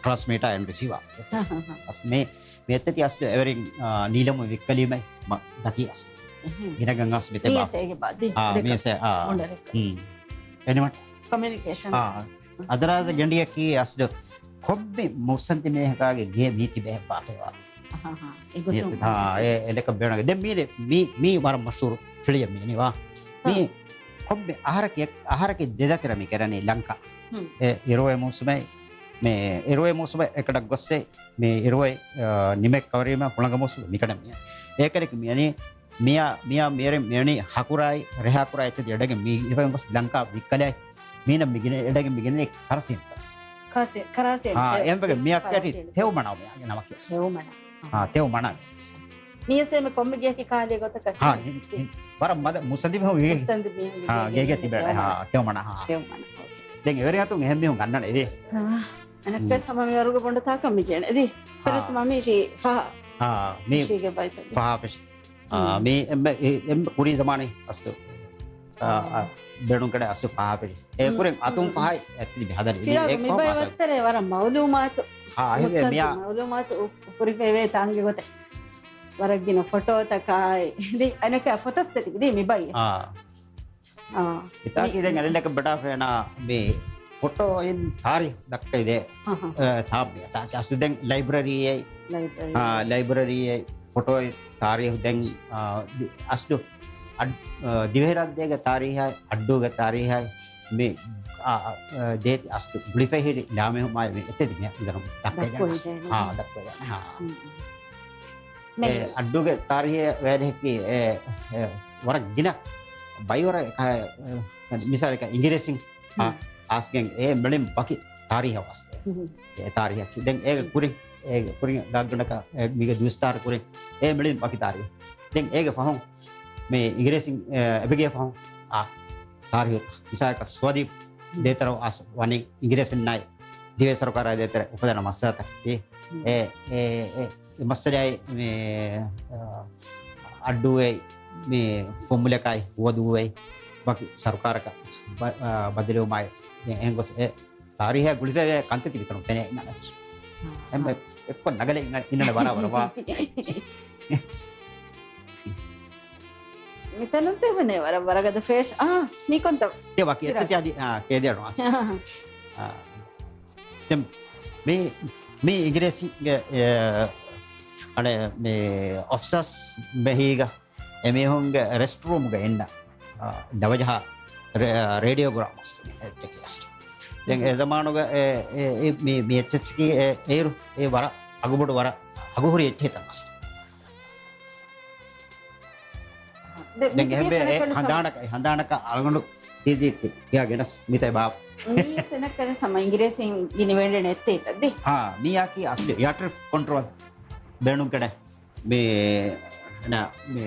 ޓްރާންސްމިޓާ އެންޑް ރިސީވާ. ހާ، ހާ، ހާ. އަސް މި މި އެތައްތި އަސްލު އެވެރިން، އާ، ނީލަމު ވިއްކަލީމައި މަ-، ދަތި އަސްލު. އެހެން. ގިނަގަން އަސް މިތެ މި ބާ. އެސޭގެ ބާ ދި. އާ، ރެކޯޑް. މި އެސޭ، އާ. ހުން. އެނިމަ. ކޮމިއުނިކޭޝަން. އާ. އަދަރާދަ ގެނޑިއަކީ އަސްލު ކޮންމެ މުއްސަނދި މީހަކާގެ ގޭ މީތި ބެހެއް ބާފެވާ. އަހަ، އަހަ. އެގޮތުން. އާ، އެ، އެ ލެކަ ބޭނުގެ. ދެން މީ، މީ، މީ ވަރަށް މަޝްހޫރު ފިޅިއެއް މީ ނިވާ. މީ ހާ. ކޮންމެ އަހަރަކެ، އަހަރަކެ ދެދަތިރަ މި ކެރަނީ ލަންކާ. ހުން. އެ އިރުއެ މޫސުމެއް، މި އިރުއެ މޫސުމެއް އެކަޑަށް ގޮއްސެ މި އިރުއެ، އާ، ނިމެ ކަވަރީމަ ހުޅަނގަ މޫސުމެއް މިކަޑަ މި. އޭކަރެކި މި އަނީ މިޔާ، މިޔާ މިޔަރެ މިއަނީ ހަކުރާއި، ރެހާކުރާ އެތަދި އެޑެގެ މީ އިފައިން ގޮސް ލަންކާ ވިއްކަލައި. މީނަ މިގިނެ، އެޑެގެ މިގިނެ ކަރަސީން. ކާސި-، ކަރާސި-، ހާ، ތެ-، އެންވެގެ ތެ-، މިއަކަށް ކަރާސި-، ތެއު މަނާ މި އަނގެ ނަމަކި. ތެއު މަނާ. ހާ، ތެއު މަނާ. މިޔަސޭމެ ކޮންމެ ގެއަކީ ކާލޭ ގޮތަކަށް. ހާ، ހި-، ހި-، ވަރަށް މަދަ މުއްސަނދި މީހުން ވިގެ-، މުއްސަނދި މީހުން ހާ، ވިގެ-، ގޭގެ ތިބެ. ތެއު ހާ، މަނާ. ތެއު މަނާ. ތެއު މަނާ. އޯކޭ. ދެން އެވެރި ހަތުން އެހެން މީހުން ގަންނަން އެދި. ހާ، އަނެއްކާ ހުން. ސަމަ މިވަރުގެ ބޮނޑު ތާކަށް މި ޖޭނެ އެދި. ހާ. ފެރަތު މަ މީ ޝީ ފަހަ. ހާ، މީ މީ ޝީގެ ބައިތަ. ފަހާ ފެށި. އާ، ހުން. މީ އެންމެ، އެ-، އެންމެ ކުރީ ޒަމާނީ އަސްލު. އާ، އާ، ބޭނުން ކަޑެ އަސްލު ފަހާ ފެށި. އެ ހުން، ކުރިން އަތުން ހުން. ފަހައި އެތި މި ހަދަނީ. ފިރާގު އެ މި ކޮން ބައި މަސަލް؟ ވައްތަރޭ ވަރަށް މައުލޫމާތު. އާ، އެހެންވެ މުއްސަނދި މިޔާ. މައުލޫމާތު އު-، އުފުރިފައިވޭ ތާނގެ ގޮތެއް. ވަރަށް ގިނަ ފޮޓޯތަކާއި. ދި އަނެކާ ފޮތަސް ދެތި ދި މި ބައި. އާ. އާ. އިތާކީ މި-، ދެން އެންޑަކަށް ބަޑާފޭނާ މި ފޮޓޯއިން ތާރީޚް ދައްކައިދޭ. އަހަ. އެ، ތާ މި އިތާކީ އަސްލު ދެން ލައިބްރަރީއެއް، ލައިބްރަރީ. އާ، ލައިބްރަރީއެއް ފޮޓޯއިން ތާރީޚް ދެން، އާ، ދި-، އަސްލު އަޑް-، އާ، ދިވެހިރާއްޖޭގެ ތާރީޚާއި، އައްޑޫގެ ތާރީޚާއި މި، އާ، އާ، ދޭތި އަސްލު ގުޅިފައިހިރި ލާމެހުމާއި މި އެތެދި މި ދަނު ދައްކައިދޭނެ. ދައްކައިދޭނެ. ހާ، ދައްކައިދޭނެ. ހާ. ހުން. އެ މެ- އައްޑޫގެ ތާރީޚެއް ވޭނެހެއްކި އެ، އެ، ވަރަށް ގިނަ ބައިވަރަށް އެކަ-، އެ، މިސާލަކަށް އިނގިރޭސިން އާ، ހުން. އާސްގެން އެ މެޅިން ވަކި ތާރީހަށް ވަސް. ހުން. އެ ތާރީހަކީ. ދެން އޭގެ ހުން. ކުރިން، އޭގެ ކުރިން ގާގަނޑަކަށް އެ މީގެ ދުވިސްތާރަ ކުރިން އެ މެޅިން ވަކި ތާރީހަ. ދެން އޭގެ ފަހުން މި އިނގިރޭސިން، އެ، އެބަގޭ ފަހުން އާ، ތާރީހު މިސާލަކަށް ސުވަދީޕް ދޭތެރެ އަސް ވަނީ އިނގިރޭސިންނާއި ދިވެހި ސަރުކާރާ ދޭތެރެ އުފަދަން މައްސަލަތަކަކީ. ހުން. އެ، އެ، އެ، އެ މައްސަލައާއި މި، އަ، އައްޑޫއެއް މި ފޮމުލަކާއި ހުވަދޫއެއް ވަކި ސަރުކާރަކަށް ބަ-، އާ، ބަދަލުވުމާއި އެ-، އެހެން ގޮސް އެ ތާރީހާ ގުޅިފައިވޭ ކަންތައް ތިބިކަނު ފެނޭ އިންނަން. އެންމެ އެއްކޮށް ނަގަލެ އިންނަ-، އިންނަން ބަރާބަރަށް ވާ. މިތަނުން ތެވެނޭ ވަރަށް ވަރަށް ގަދަ ފޭޝް-، އާ، މީ ކޮންތަ؟ އެ ވަކި އެތަ ތި އަދި، އާ، ކޭދިއަޑު އާ. އާ. ދެން މި، މި އިނގިރޭސިގެ، އެ، އަނެ މި އޮފިސަސް މެހީގަ އެމީހުންގެ ރެސްޓް ރޫމްގަ އިންނަ، އާ، ނަވަޖަހާ ރޭ-، ރޭޑިއޯގްރާމް އަސްލު އެއްޗަކީ އަސްލު. ދެން އެ ޒަމާނުގަ އެ، އެ، އެ، މި، މި އެއްޗެއްޗަކީ އެ، އޭރު އެ ވަރަށް އަގުބޮޑު ވަރަށް އަގުހުރި އެއްޗެއްތަން އަސްލު. ދެ-، ދެން މި އެހެންވެ ތިބީ އެ ސަނަކަން ހަނދާނަކަށް، ހަނދާނަކަށް އަޅުގަނޑު ތި-، ތި-، ތި-، ތިޔާ ގެނަސް މިތައް ބާ. މީ ސަނަކަން ސަމަ އިނގިރޭސިން ގިނިވެންޑެން އެއްތެއް ތައް ދި. ހާ، މީ އާކީ އަސްލު އެއާ ޓްރެފިކް ކޮންޓްރޯލް ބޭނުން ކަޑެ. މި، ނަ، މި،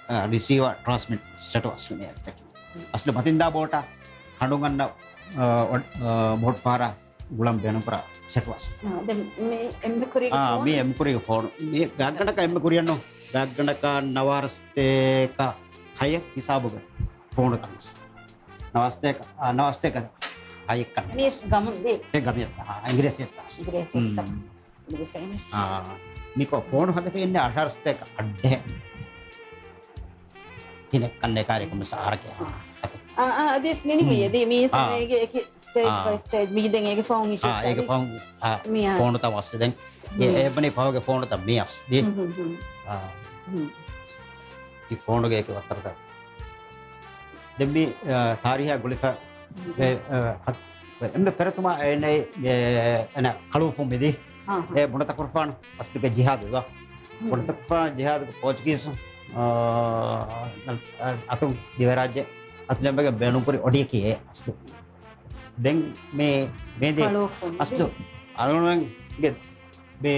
އަ، ރިސީވަރ ޓްރާންސްމިޓް ސެޓް އަސްލު މި އެއްޗަކީ. އަސްލު މަތިންދާ ބޯޓާ ކަނޑުން އަންނަ، އަ، އޮ-، އަ، ބޯޓް ފަހަރާ ގުޅަން ބޭނުންކުރާ ސެޓް އަސްލު. އާ، ދެން މި އެންމެ ކުރީގެ އާ، ފޯނު؟ މި އެންމެ ކުރީގެ ފޯނު. މި ގާތްގަނޑަކަށް އެންމެ ކުރިއަށް ނޫން. ގާތްގަނޑަކަށް ނަވާރަސްތޭކަ ހައެއް ހިސާބުގަ ފޯނުތަން އަސްލު. ނަވާރަސްތޭކަ، އާ، ނަވާރަސްތޭކަ ހައެއް ކަން. މީސް ގަމުން ދޭ؟ އެ ގަމިއެއް، އާ، އިނގިރޭސިއެއް އަސްލު. އިނގިރޭސިއެއް. ހުން. އާ، މިކޮށް ފޯނު ހަދަފަ އިންނަ އަށާރަސްތޭކަ އައްޑެހެ. ތިނެއް ކަންނޭ ކާރި ކޮމެސް އަހަރަކެ، އާ، އަތެ. އާ، އާ، އަދިސް ނިނި މި ހުން. އެދި މީސް އާ. މޭގެ އެކި ސްޓޭޖް އާ. ބައި ސްޓޭޖް މީ ދެން އޭގެ ފަހުން އާ، އިށީ އޭގެ ކާރި. ފަހުން، އާ، މި އާ. ފޯނު ތަ ވަސް ދެން. އެ، ހުން. އެ ބަނީ ފަހުގެ ފޯނު ތަ މި އަސް ދި. ހުން، ހުން، ހުން. އާ. ހުން. ތި ފޯނުގެ އެކި ވައްތަރުތަ. ދެން މި، އާ، ތާރީހާ ގުޅިފަ، ހުން. އެ، އާ، އެންމެ ފެރަތުމާ އޭނަ، އެ، އެނަ ކަޅުވަފުން މިދީ. އާ، އާ. އެ ބުނަތަކުރުފާނު އަސްލުގެ ޖިހާދުގަ. ހުން. ބުނަތަކުރުފާނު ޖިހާދުގެ ޕޯޗުގީސު، އާ، އަތުން ދިވެރާއްޖެ އަތުލެނބެގެ ބޭނުންކުރި އޮޑިއަކީ އެ އަސްލު. ދެން މި، މިދީ ކަޅުވަފުން އަސްލު މިދީ. އަޅުގަނޑުގެ މި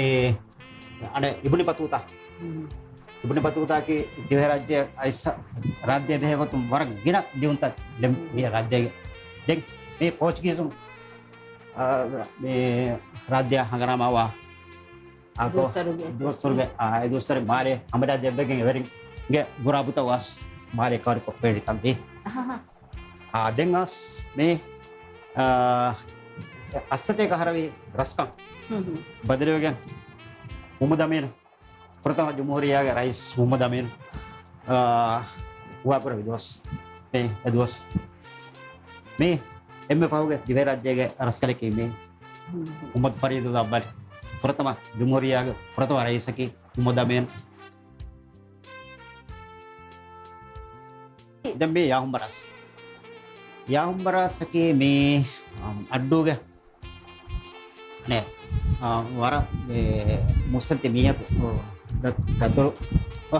އަނެ އިބުނި ބަތޫތާ. ހުން. އިބުނި ބަތޫތާއަކީ ދިވެހިރާއްޖެ އައިސް ރާއްޖެ ބެހޭ ގޮތުން ވަރަށް ގިނަ ލިޔުންތައް ލެން ހުން. މި ރާއްޖޭގެ. ދެން މި ޕޯޗުގީޒުން، އާ، މި ރާއްޖެއަށް ހަނގަރާމާވާ އާ، ދުވަސްވަރުގެ. ދުވަސްވަރުގެ، އާ، އެ ދުވަސްވަރު މާލެ ހަމަ ރާއްޖެ އެއްވެގެން އެވެރިންގެ ގުރާބުތައް ވާސް މާލެ ކަވަރިކޮށްފައި ތަން ދީ. އަހަހަ. އާ، ދެން އަސް މި، އާ، އައްސަތޭކަ އަހަރަވި ރަސްކަން ހުން ހުން. ބަދަލުވެގެން މުހައްމަދު އަމީނު، ފުރަތަމަ ޖުމްހޫރިއްޔާގެ ރައީސް މުހައްމަދު އަމީނު، އާ، ހުވާކުރެއްވި ދުވަސް. މި އެ ދުވަސް މި އެންމެ ފަހުގެ ދިވެހިރާއްޖޭގެ ރަސްކަލަކީ މި މުހައްމަދު ފަރީދުލް އައްވަލި. ފުރަތަމަ ޖުމްހޫރިއްޔާގެ ފުރަތަމަ ރައީސަކީ މުހައްމަދު އަމީނު. ދެން މި ޔާހުން ބަރާސް. ޔާހުން ބަރާސްއަކީ މި، އަމް، އައްޑޫގެ ނޭ، އާ، ވަރަށް މި މުއްސަނދި މީހަކު، އޯ، ދަ-، ދަތުރު، އޯ،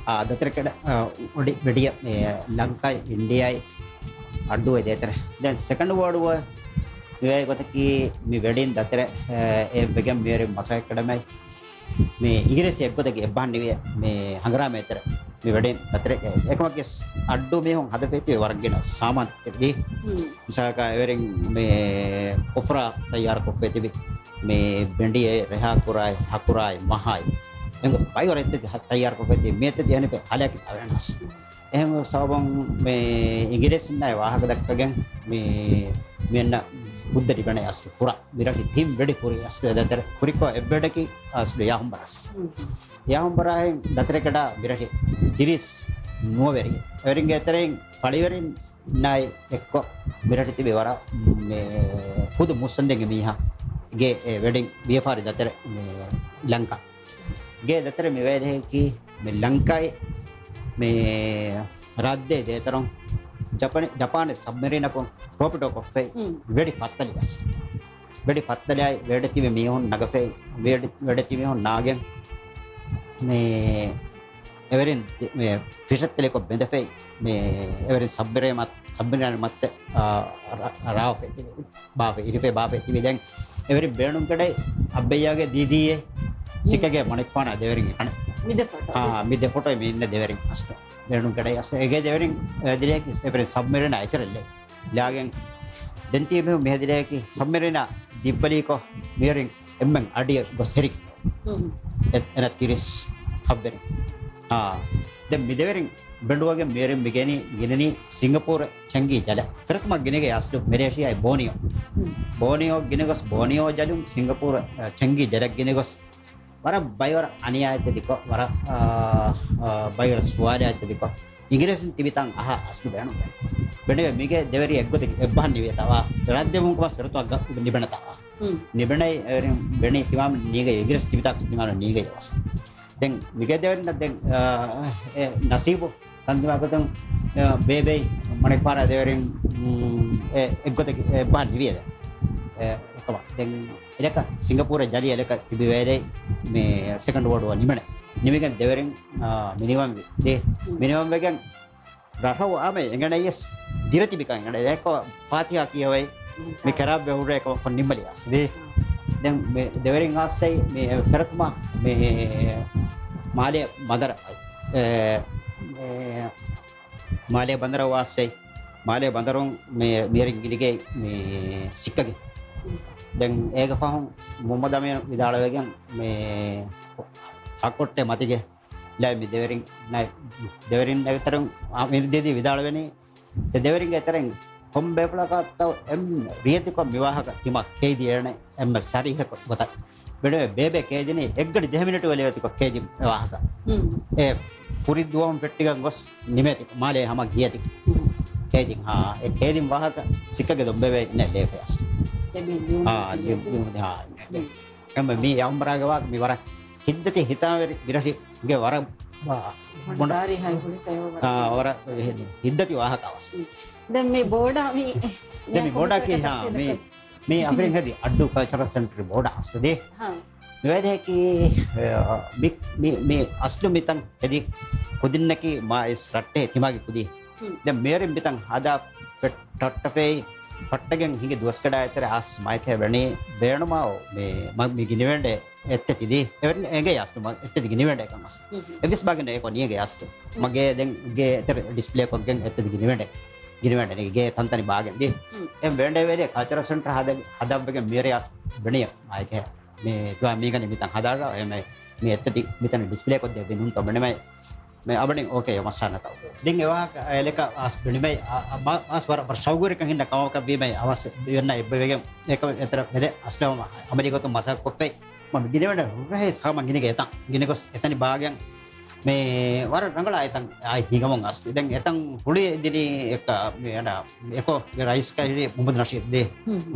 އާ، ދަތުރެކެޑަ، އާ، އޮޑި ވެޑިޔަ، މި ލަންކާއި އިންޑިއާއި އައްޑޫއެ ދޭތެރެ. ދެން ސެކަންޑް ވޯލްޑް ވޯ ވެ ގޮތަކީ މި ވެޑިން ދަތުރެ، އެ، އެ ވެގެން މިވެރިން މަސައްކަތް ކަމަށް މި އިނގިރޭސި އެއްގޮތަކީ އެއްބަހަށް ނިވި މި ހަނގަރާމަ ދޭތެރެ މި ވެޑިން ދަތުރެ. އެކަމަކީ އައްޑޫ މީހުން ހަދަފައި ތިބި ވަރަށް ގިނަ ސާމާންތައް ތިބި. ހުން. މިސާލަކަށް އެވެރިން މި ކޮފްރާ ތައްޔާރުކޮށްފައި ތިބި. މި ބެނޑިއެއް، ރެހާކުރާއި، ހަކުރާއި، މަހާއި. އެނގު ބައިވަރު އެއްތައް ތައްޔާރުކޮށްފައި ތިބި. މި އެއްތައް ދިހަނި ހަލައަކީ ތަވެނަސް. އެހެން ސަބަބުން މި އިނގިރޭސިންނާއި ވާހަކަ ދައްކަގެން މި، މި އަންނަ ހުއްދަ ލިބެނެ އަސްލު ފުރާ. މިރަށި ތިން ވެޑި ފުރި އަސްލު އެ ދަތުރެ. ކުރިކޮށް އެއްވެޑަކީ އަސްލު ޔާހުން ބަރާސް. ހުން. ޔާހުން ބަރާހެން ދަތުރެކެޑާ މިރަށި ތިރީސް ނުވަވެރި. އެވެރިންގެ ތެރެއިން ފަޅިވެރިންނާއި އެއްކޮށް މިރަށި ތިބި ވަރަށް މެ ހުދު މުއްސަނދެންގެ މީހާގެ އެ ވެޑިން ވިޔަފާރި ދަތުރެ މެ ލަންކާ. ގޭ ދަތުރެ މި ވައިލެހެކީ މި ލަންކާއި މި ރާއްޖޭ ދޭތެރުން ޖަޕަނި، ޖަޕާނި ސަބްމެރީނަކުން ޓޯޕިޑޯ ކޮށްފައި ހުން. ވެޑި ފައްތަލި އަސް. ވެޑި ފައްތަލިއާއި ވެޑިތިބި މީހުން ނަގަފައި، ވެޑި، ވެޑިތިބި މީހުން ނާގެން މި އެވެރިން ދި-، މި ފިށައްތަލިކޮށް ބެނދެފައި، މި އެވެރިން ސަބްމެރީ މަ-، ސަބްމެރީން މައްޗަށް، އާ، ރަ-، ރާވަފައި ތިބި. ބާފަ، އިރިފަ ބާފަ ތިބި. ދެން އެވެރި ބޭނުން ކެޑައި އައްބައްޔާގެ ދީދީއޭ ސިކަގެ މަނިކުފާނާ ދެވެރިން އެކަނި. މި ދެ ފޮޓޯ. ހާ، މި ދެ ފޮޓޯ މި އިންނަ ދެވެރިން އަސްލު. ބޭނުން ކެޑައި އަސްލު. އެގޭ ދެވެރިން، އެ، ދިރިޔަކީ އެވެރި ސަބްމެރިނާ އެތެރެއްލެ. ލާގެން ދެން ތީ މިހު މިހެދިރިޔަކީ ސަބްމެރިނާ ދިއްވަލީކޮށް މިވެރިން އެންމެން އަޑިއަށް ގޮސް ހެރި. ހުން. އެ-، އެނަ ތިރީސް ހައްވެރި. އާ. ދެން މި ދެވެރިން ބެނޑުވަގެން މިވެރިން މި ގެނީ، ގިނަނީ ސިންގަޕޫރަށް ޗެންގީ ޖަލަށް. ފުރަތަމަ ގިނަގެ އަސްލު މެލޭޝިޔާއި ބޯނިއޯ. ހުން. ބޯނިއޯ ގިނަގޮސް ބޯނިއޯ ޖަލުން ސިންގަޕޫރަށް، އަ، ޗެންގީ ޖަލަށް ގިނަގޮސް ވަރަށް ބައިވަރަށް އަނިޔާއެއްތަ ދިކޮށް، ވަރަށް، އާ، އާ، ބައިވަރަށް ސުވާލާއެއްތަ ދިކޮށް، އިނގިރޭސިން ތިބިތަން އަހާ އަސްލު ބޭނުންވޭ. ބެނޑެވެ މިގެ ދެވެރި އެއްގޮތަކީ އެއްބަހަށް ނިވޭތާވާ. ރާއްޖެ މުހުންކަމަސް ފެރަތު އައްގަ ނިބެނަތާވާ. ހުން. ނިބެނައި އެވެރިން ބެނީ ތިމާމް ނީގަ އިނގިރޭސި ތިބިތާކަސް ތިމާމް ނީގަ އަސް. ދެން މިގެ ދެވެރިންނަށް ދެން، އާ، އެ ނަސީބު ތަންދިމާގޮތުން، އެ، ބޭބެއި މަނިކުފާނާ ދެވެރިން، އުން، އެ، އެއްގޮތަކީ އެއްބަހަށް ނިވިއެދެ. އެ، އެކަމަ. ދެން އެލަކަ ސިންގަޕޫރަށް ޖަލި އެލަކަ ތިބި ވޭލެއި މި ސެކަންޑް ވޯޑް ވަ ނިމެނެ. ނިމިގެން ދެވެރިން، އާ، މިނިވަންވި. ދޭ، މިނިވަންވެގެން ރަށަށް އާމެ އެނގަނައިޔަސް ދިރަތިބިކަން އެނގަނަ. އެކޮ ފާތިހާ ކިޔަވައި މި ކެރާބް ވެ ހުރޭ ކޮ-، ކޮން ނިންމަލިޔަސް. ދޭ. ދެން މި ދެވެރިން އާސްސައި މި ފެރަތުމާ މި މާލޭ ބަނދަރަށް އައި. އެ، އެ، މާލޭ ބަނދަރަށް ވާސްސައި، މާލޭ ބަނދަރުން މި، މިހެރިން ގިނިގެ މި ސިއްކަގެ. ދެން އޭގެ ފަހުން މުހައްމަދު އަމީނު ވިދާޅުވެގެން މި ހަކޮއްޓެ މަތިގެ ލައި މި ދެވެރިން ނައި، ދެވެރިން އެތެރެން އާ، މި ދީދީ ވިދާޅުވެނީ، ދެ ދެވެރިންގެ އެތެރެން ކޮން ބޭފުޅަކަށްތޯ އެންމެ ރިޔެތިކޮށް މި ވާހަކަ ތިމާ ކޭދި އޭނެ އެންމެ ސަރީހަކޮށް ގޮތަށް. ބެޑުވެ ބޭބެ ކޭދިނީ އެއްގަޑި ދެހަ މިނެޓު ވެލެވެތިކޮށް ކޭދި ވާހަކަ. ހުން. އެ ފުރި ދުވަހުން ފެއްޓިގަން ގޮސް ނިމޭތި މާލޭ ހަމަ ގިޔަތި. ހުން. ކޭދިން، ހާ، އެ ކޭދިން ވާހަކަ ސިއްކަގެ ދޮންބެވެ ނެ ލޭފެއަސް. ދެމި ލިޔުން ހާ، ދެ ލިޔުން، ލިޔުން، ހާ، ހުން. އެންމެ މީ އަހުމްބަރާގެ ވާ މި ވަރަށް ހިތްދަތި ހިތާވެރި ބިރަށި ގެ ވަރަށް، ވަރަށް ބޮޑު ދާރި ހައި ހުރި ފެޔޮ ވަރަށް. އާ، ވަރަށް ހިތްދަތި ވާހަކަ ވަސް. ދެން މި ބޯޑާ މި، ދެން މި ބޯޑާ ކި، ހާ، މި، މި އަފްރިން ހެދި އައްޑޫ ކަލްޗަރަލް ސެންޓަރ ބޯޑާ އަސްލު ދޭ. ހާ. މި ވައިދެހެކީ، އެ، މި، މި، މި އަސްލު މިތަން ހެދި ކުދިންނަކީ މާ އިސް ރައްޓެހި ތިމާގެ ކުދީ. ހުން. ދެން މިވެރިން މިތަން ހަދާ ފެ-، ޓައްޓަފައި ފައްޓަގެން ހިނގި ދުވަސްގަޑާ އެތެރެ އާސް މައިކޭ ވެނީ ބޭނުމާ މި، މަ-، މި ގިނިވެންޑެ އެއްތެތި ދީ. އެވެރިން އެނގޭ އަސްލު މަ އެއްތެތި ގިނިވެންޑެ ކަން އަސް. ހުން. އެއްވެސް ބާގެ ނޭކޮ ނީގެ އަސްލު. މަގޭ ދެން ގޭ އެތެރެ ޑިސްޕްލޭ ކޮށްގެން އެއްތެތި ގިނިވެންޑެ. ގިނަވަޑައިގެން ގޭ ތަންތަނި ބާގެން ދި. އެ ވެންޑޭވޭރި ކަލްޗަރަލް ސެންޓަރ ހަދަ-، ހަދައްވެގެން މިރޭ އަސް ބެނިޔަ އާއެކޭ. މި ތުވާ މީގަނެ މިތަން ހަދާ އެ މި އެތަތި މިތަނ ޑިސްޕްލޭ ކޮށްދޭ ނުންތޯ ބެނިމައި. މި އަބަނި އޯކޭ މައްސާނަތަ. ދެން އެވާހަކަ އެލެކަ އަސް ބެނިމައި އަ-، އަ-، މަ-، އަސް ވަރަށް ވަރަށް ޝައުގުވެރިކަން ހިންނަ ކަމަކަށް ވީމައި އަވަސް ވެންނަ އެއްބަވެގެން އެކަ އެތަރ ވެދެ އަސްލަމަ އަމަލީ ގޮތުން މަސައްކަތް ކޮށްފައި. މަ މި ގިނަވަޑަ ރުހޭ ސާމަ ގިނިގެ އެތަން. ގިނިގޮސް އެތަނި ބާގެން މި ވަރަށް ރަނގަޅާ އެތަން އާއި ހިނގަމުން އަސް. ދެން އެތަން ހުޅި ދިނީ އެއްކަ މި އަނަ އެކޯ ރައީސް ކައިރި މުހައްމަދު ނަޝީދު ދޭ.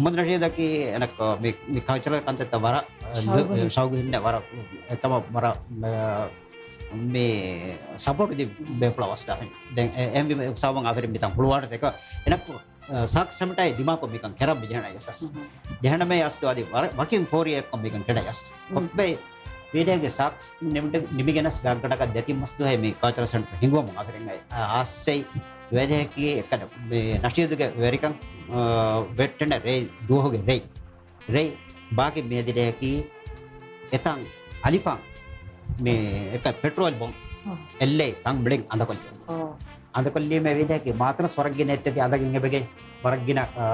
މުހައްމަދު ނަޝީދަކީ އެނަކް މި، މި ކަލްޗަރަލް ކަންތައްތައް ވަރަށް ޝައުގު ހިން. ޝައުގު ހިންނެ ވަރަށް އެކަމަ ވަރަށް މަ-، މި ސަޕޯޓް ދި ބޭފުޅަ ވަސް ޑާފިން. ދެން އެ-، އެހެންވީމަ ސާބަން އަވެރި މިތަން ހުޅުވާނަސް އެކަ އެނަކު ސާކް ސަމިޓާއި ދިމާކޮށް މިކަން ކެރަން މި ޖެހެނަ އެސަސް. ޖެހެނަމޭ އަސް އަދި ވަރަށް ވަކިން ފޯރި އެއްކޮށް މިކަން ކެޑަ އަސް. ކޮށްފައި ވީޑޭގެ ސާކްސް ނިމިގެނަސް ގާގަޑަކަށް ދެތިން މަސް ދުވަހެއް މި ކަލްޗަރަލް ސެންޓަރ ހިނގުވަމުން އަހަރެން އައި. އާ، އާސްސައި ވެދެހެކީ އެކަން މި ނަޝީދުގެ ވެރިކަން، އާ، ވެއްޓެން ރޭ ދުވަހުގެ ރޭ. ރޭ ބާކި މިއަދި ރޭކީ އެތަން އަލިފާން މި އެކަ ޕެޓްރޯލް ބޮން އެއްލޭ ތަން މިޅިން އަނދަކޮށްލި. އަނދަކޮށްލީމޭ ވީދެކި މާތަނަސް ވަރަށް ގިނަ އެއްތެތި އަނދަގެން އެބެގެ ވަރަށް ގިނަ، އާ،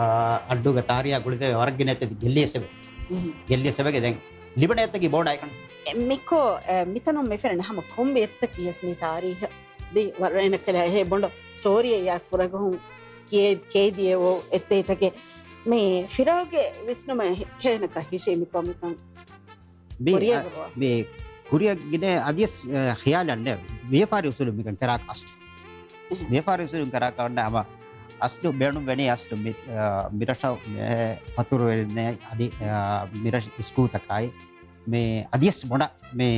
އައްޑޫގެ ތާރީހާ ގުޅިފައި ވަރަށް ގިނަ އެއްތެތި ގެއްލިޔަސް އެބެ. ގެއްލިޔަސް އެބެގެ ދެން ލިބަނެ އެއްތަކީ ބޯޑާއިކަން. މިކޯ، އެ، މިތަނުން މި ފެންނަ ހަމަ ކޮންމެ އެއްތަކީ އެސް މި ތާރީހަށް ދި ވަރައިނަ ކަލާ ހޭ ބޮނޑު ސްޓޯރީއެއް ޔާ ފުރަގަހުން ކޭ-، ކޭދިޔެ އޯ އެއްތެތަކެއް މި ފިރާގެ ވިސްނުމަށް ކޭނަކަށް ހިށީ މި ކޮމިކަން. މި، ކުރިޔަށް އަ، މި ކުރިޔަށް ގިނަ އަދިޔަސް، އަ، ޚިޔާލަށް ނެ ވިޔަފާރި އުސޫލު މިކަން ކެރާކަށް އަސް. ވިޔަފާރި އުސޫލު ކެރާކަށް އަންނަ ހަމަ އަސްލު ބޭނުން ވެނީ އަސްލު މި، އަ، މިރަށަށް މެ ފަތުރު ވެރިންނެ އަދި، އަ، މިރަށް ސްކޫލްތަކާއި މި އަދިޔަސް ބޮނޑަ މި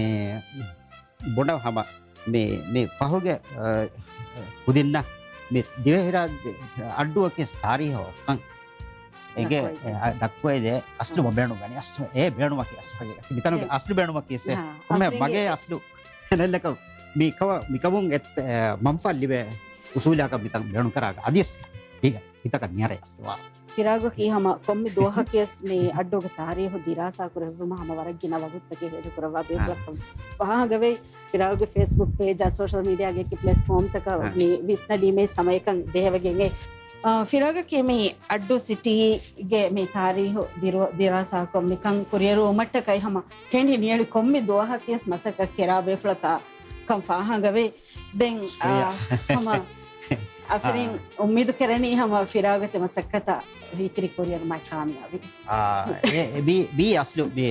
ބޮނޑަ ހަމަ މި، މި ފަހުގެ، އަ، ކުދިންނަށް މި ދިވެހިރާއްޖެ އައްޑުއަކީ ތާރީހަށް އޮއްކަން އެގެ، ދައްކަވައިދޭ. އަ، ދައްކުވައިދޭ އަސްލު ބޭނުން ވަނީ އަސްލު. އެ ބޭނުމަކީ އަސްލު. މިތަނުގެ އަސްލު ބޭނުމަކީ އެއް. ކޮންމެ މަގޭ އަސްލު ހެނެއްލަކަށް މި ކަމަ-، މިކަމުން އެ، އެ، މަންފާ ލިބޭ އުސޫލާކަށް މިތަން ބޭނުން ކަރާ އަދިސް ހިތަކަށް ނިޔަރެ އަސްލު ވާ. ފިރާގަކީ ހަމަ ކޮންމެ ދުވަހަކީވެސް މި އައްޑޫގެ ތާރީހު ދިރާސާ ކުރެއްވުމަށް ހަމަ ވަރަށް ގިނަ ވަގުތުތަކެއް ހޭދަކުރައްވާ ބޭފުޅަކަށް ފާހަގަވެ، ފިރާގުގެ ފޭސްބުކް ޕޭޖާ ސޯޝަލް މީޑިއާގެ އެކި ޕްލެޓްފޯމްތަކަށް މި ވިސްނަލީމޭ ސަމަޔަކަށް ދޭހަވެގެން އެ. އާ، ފިރާގަކީ މި އައްޑޫ ސިޓީގެ މި ތާރީހު ދިރު-، ދިރާސާކޮށް މިކަން ކުރިއެރުވުމަށްޓަކައި ހަމަ ކެނޑި ނިޔަޅި ކޮންމެ ދުވަހަކީވެސް މަސައްކަތް ކެރާ ބޭފުޅަކަށް ކަން ފާހަގަވެ. ދެން، އާ، ހަމަ އަފިރިން އުއްމީދު ކެރެނީ ހަމަ ފިރާގުގެ މަސައްކަތަށް ވީތިރި ކުރިއަރުމާ ކާމިޔާބީ. އާ، އެ، އެ، މީ، މީ އަސްލު މި،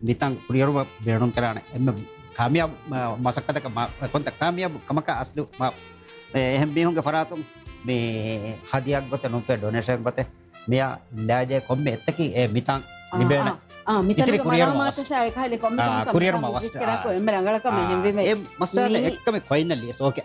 މިތަން ކުރިއަރުމަށް ބޭނުން ކެރާނެ އެންމެ ކާމިޔާބު މަ-، މަސައްކަތަކަށް މަ-، ކޮންތަ ކާމިޔާބު ކަމަކަށް އަސްލު މަ-، އެ، އެހެން މީހުންގެ ފަރާތުން މި ހަދިޔާ ގޮތެއް ނުފެ ޑޮނޭޝަން ގޮތެއް މިޔާ ލާދޭ ކޮންމެ އެއްތަކީ އެ މިތަން އާ، ލިބޭނެ. އާ، އާ، މިތަނުގެ އިތުރި ކުރިއަރުމަށް މަރާމާތަށާއި ކަހަލި ކޮންމެ އާ، ކަމަކަށް ކުރިއަރުމަށް މިތަން ވަސް ވިޒިޓް ކެރާކޮށް އެންމެ ރަނގަޅަކަމެއް އާ، ހެންވީމެ. އެ މައްސަލަ މީ އެއްކަމެއް ފައިނަލް އިސް އޯކޭ.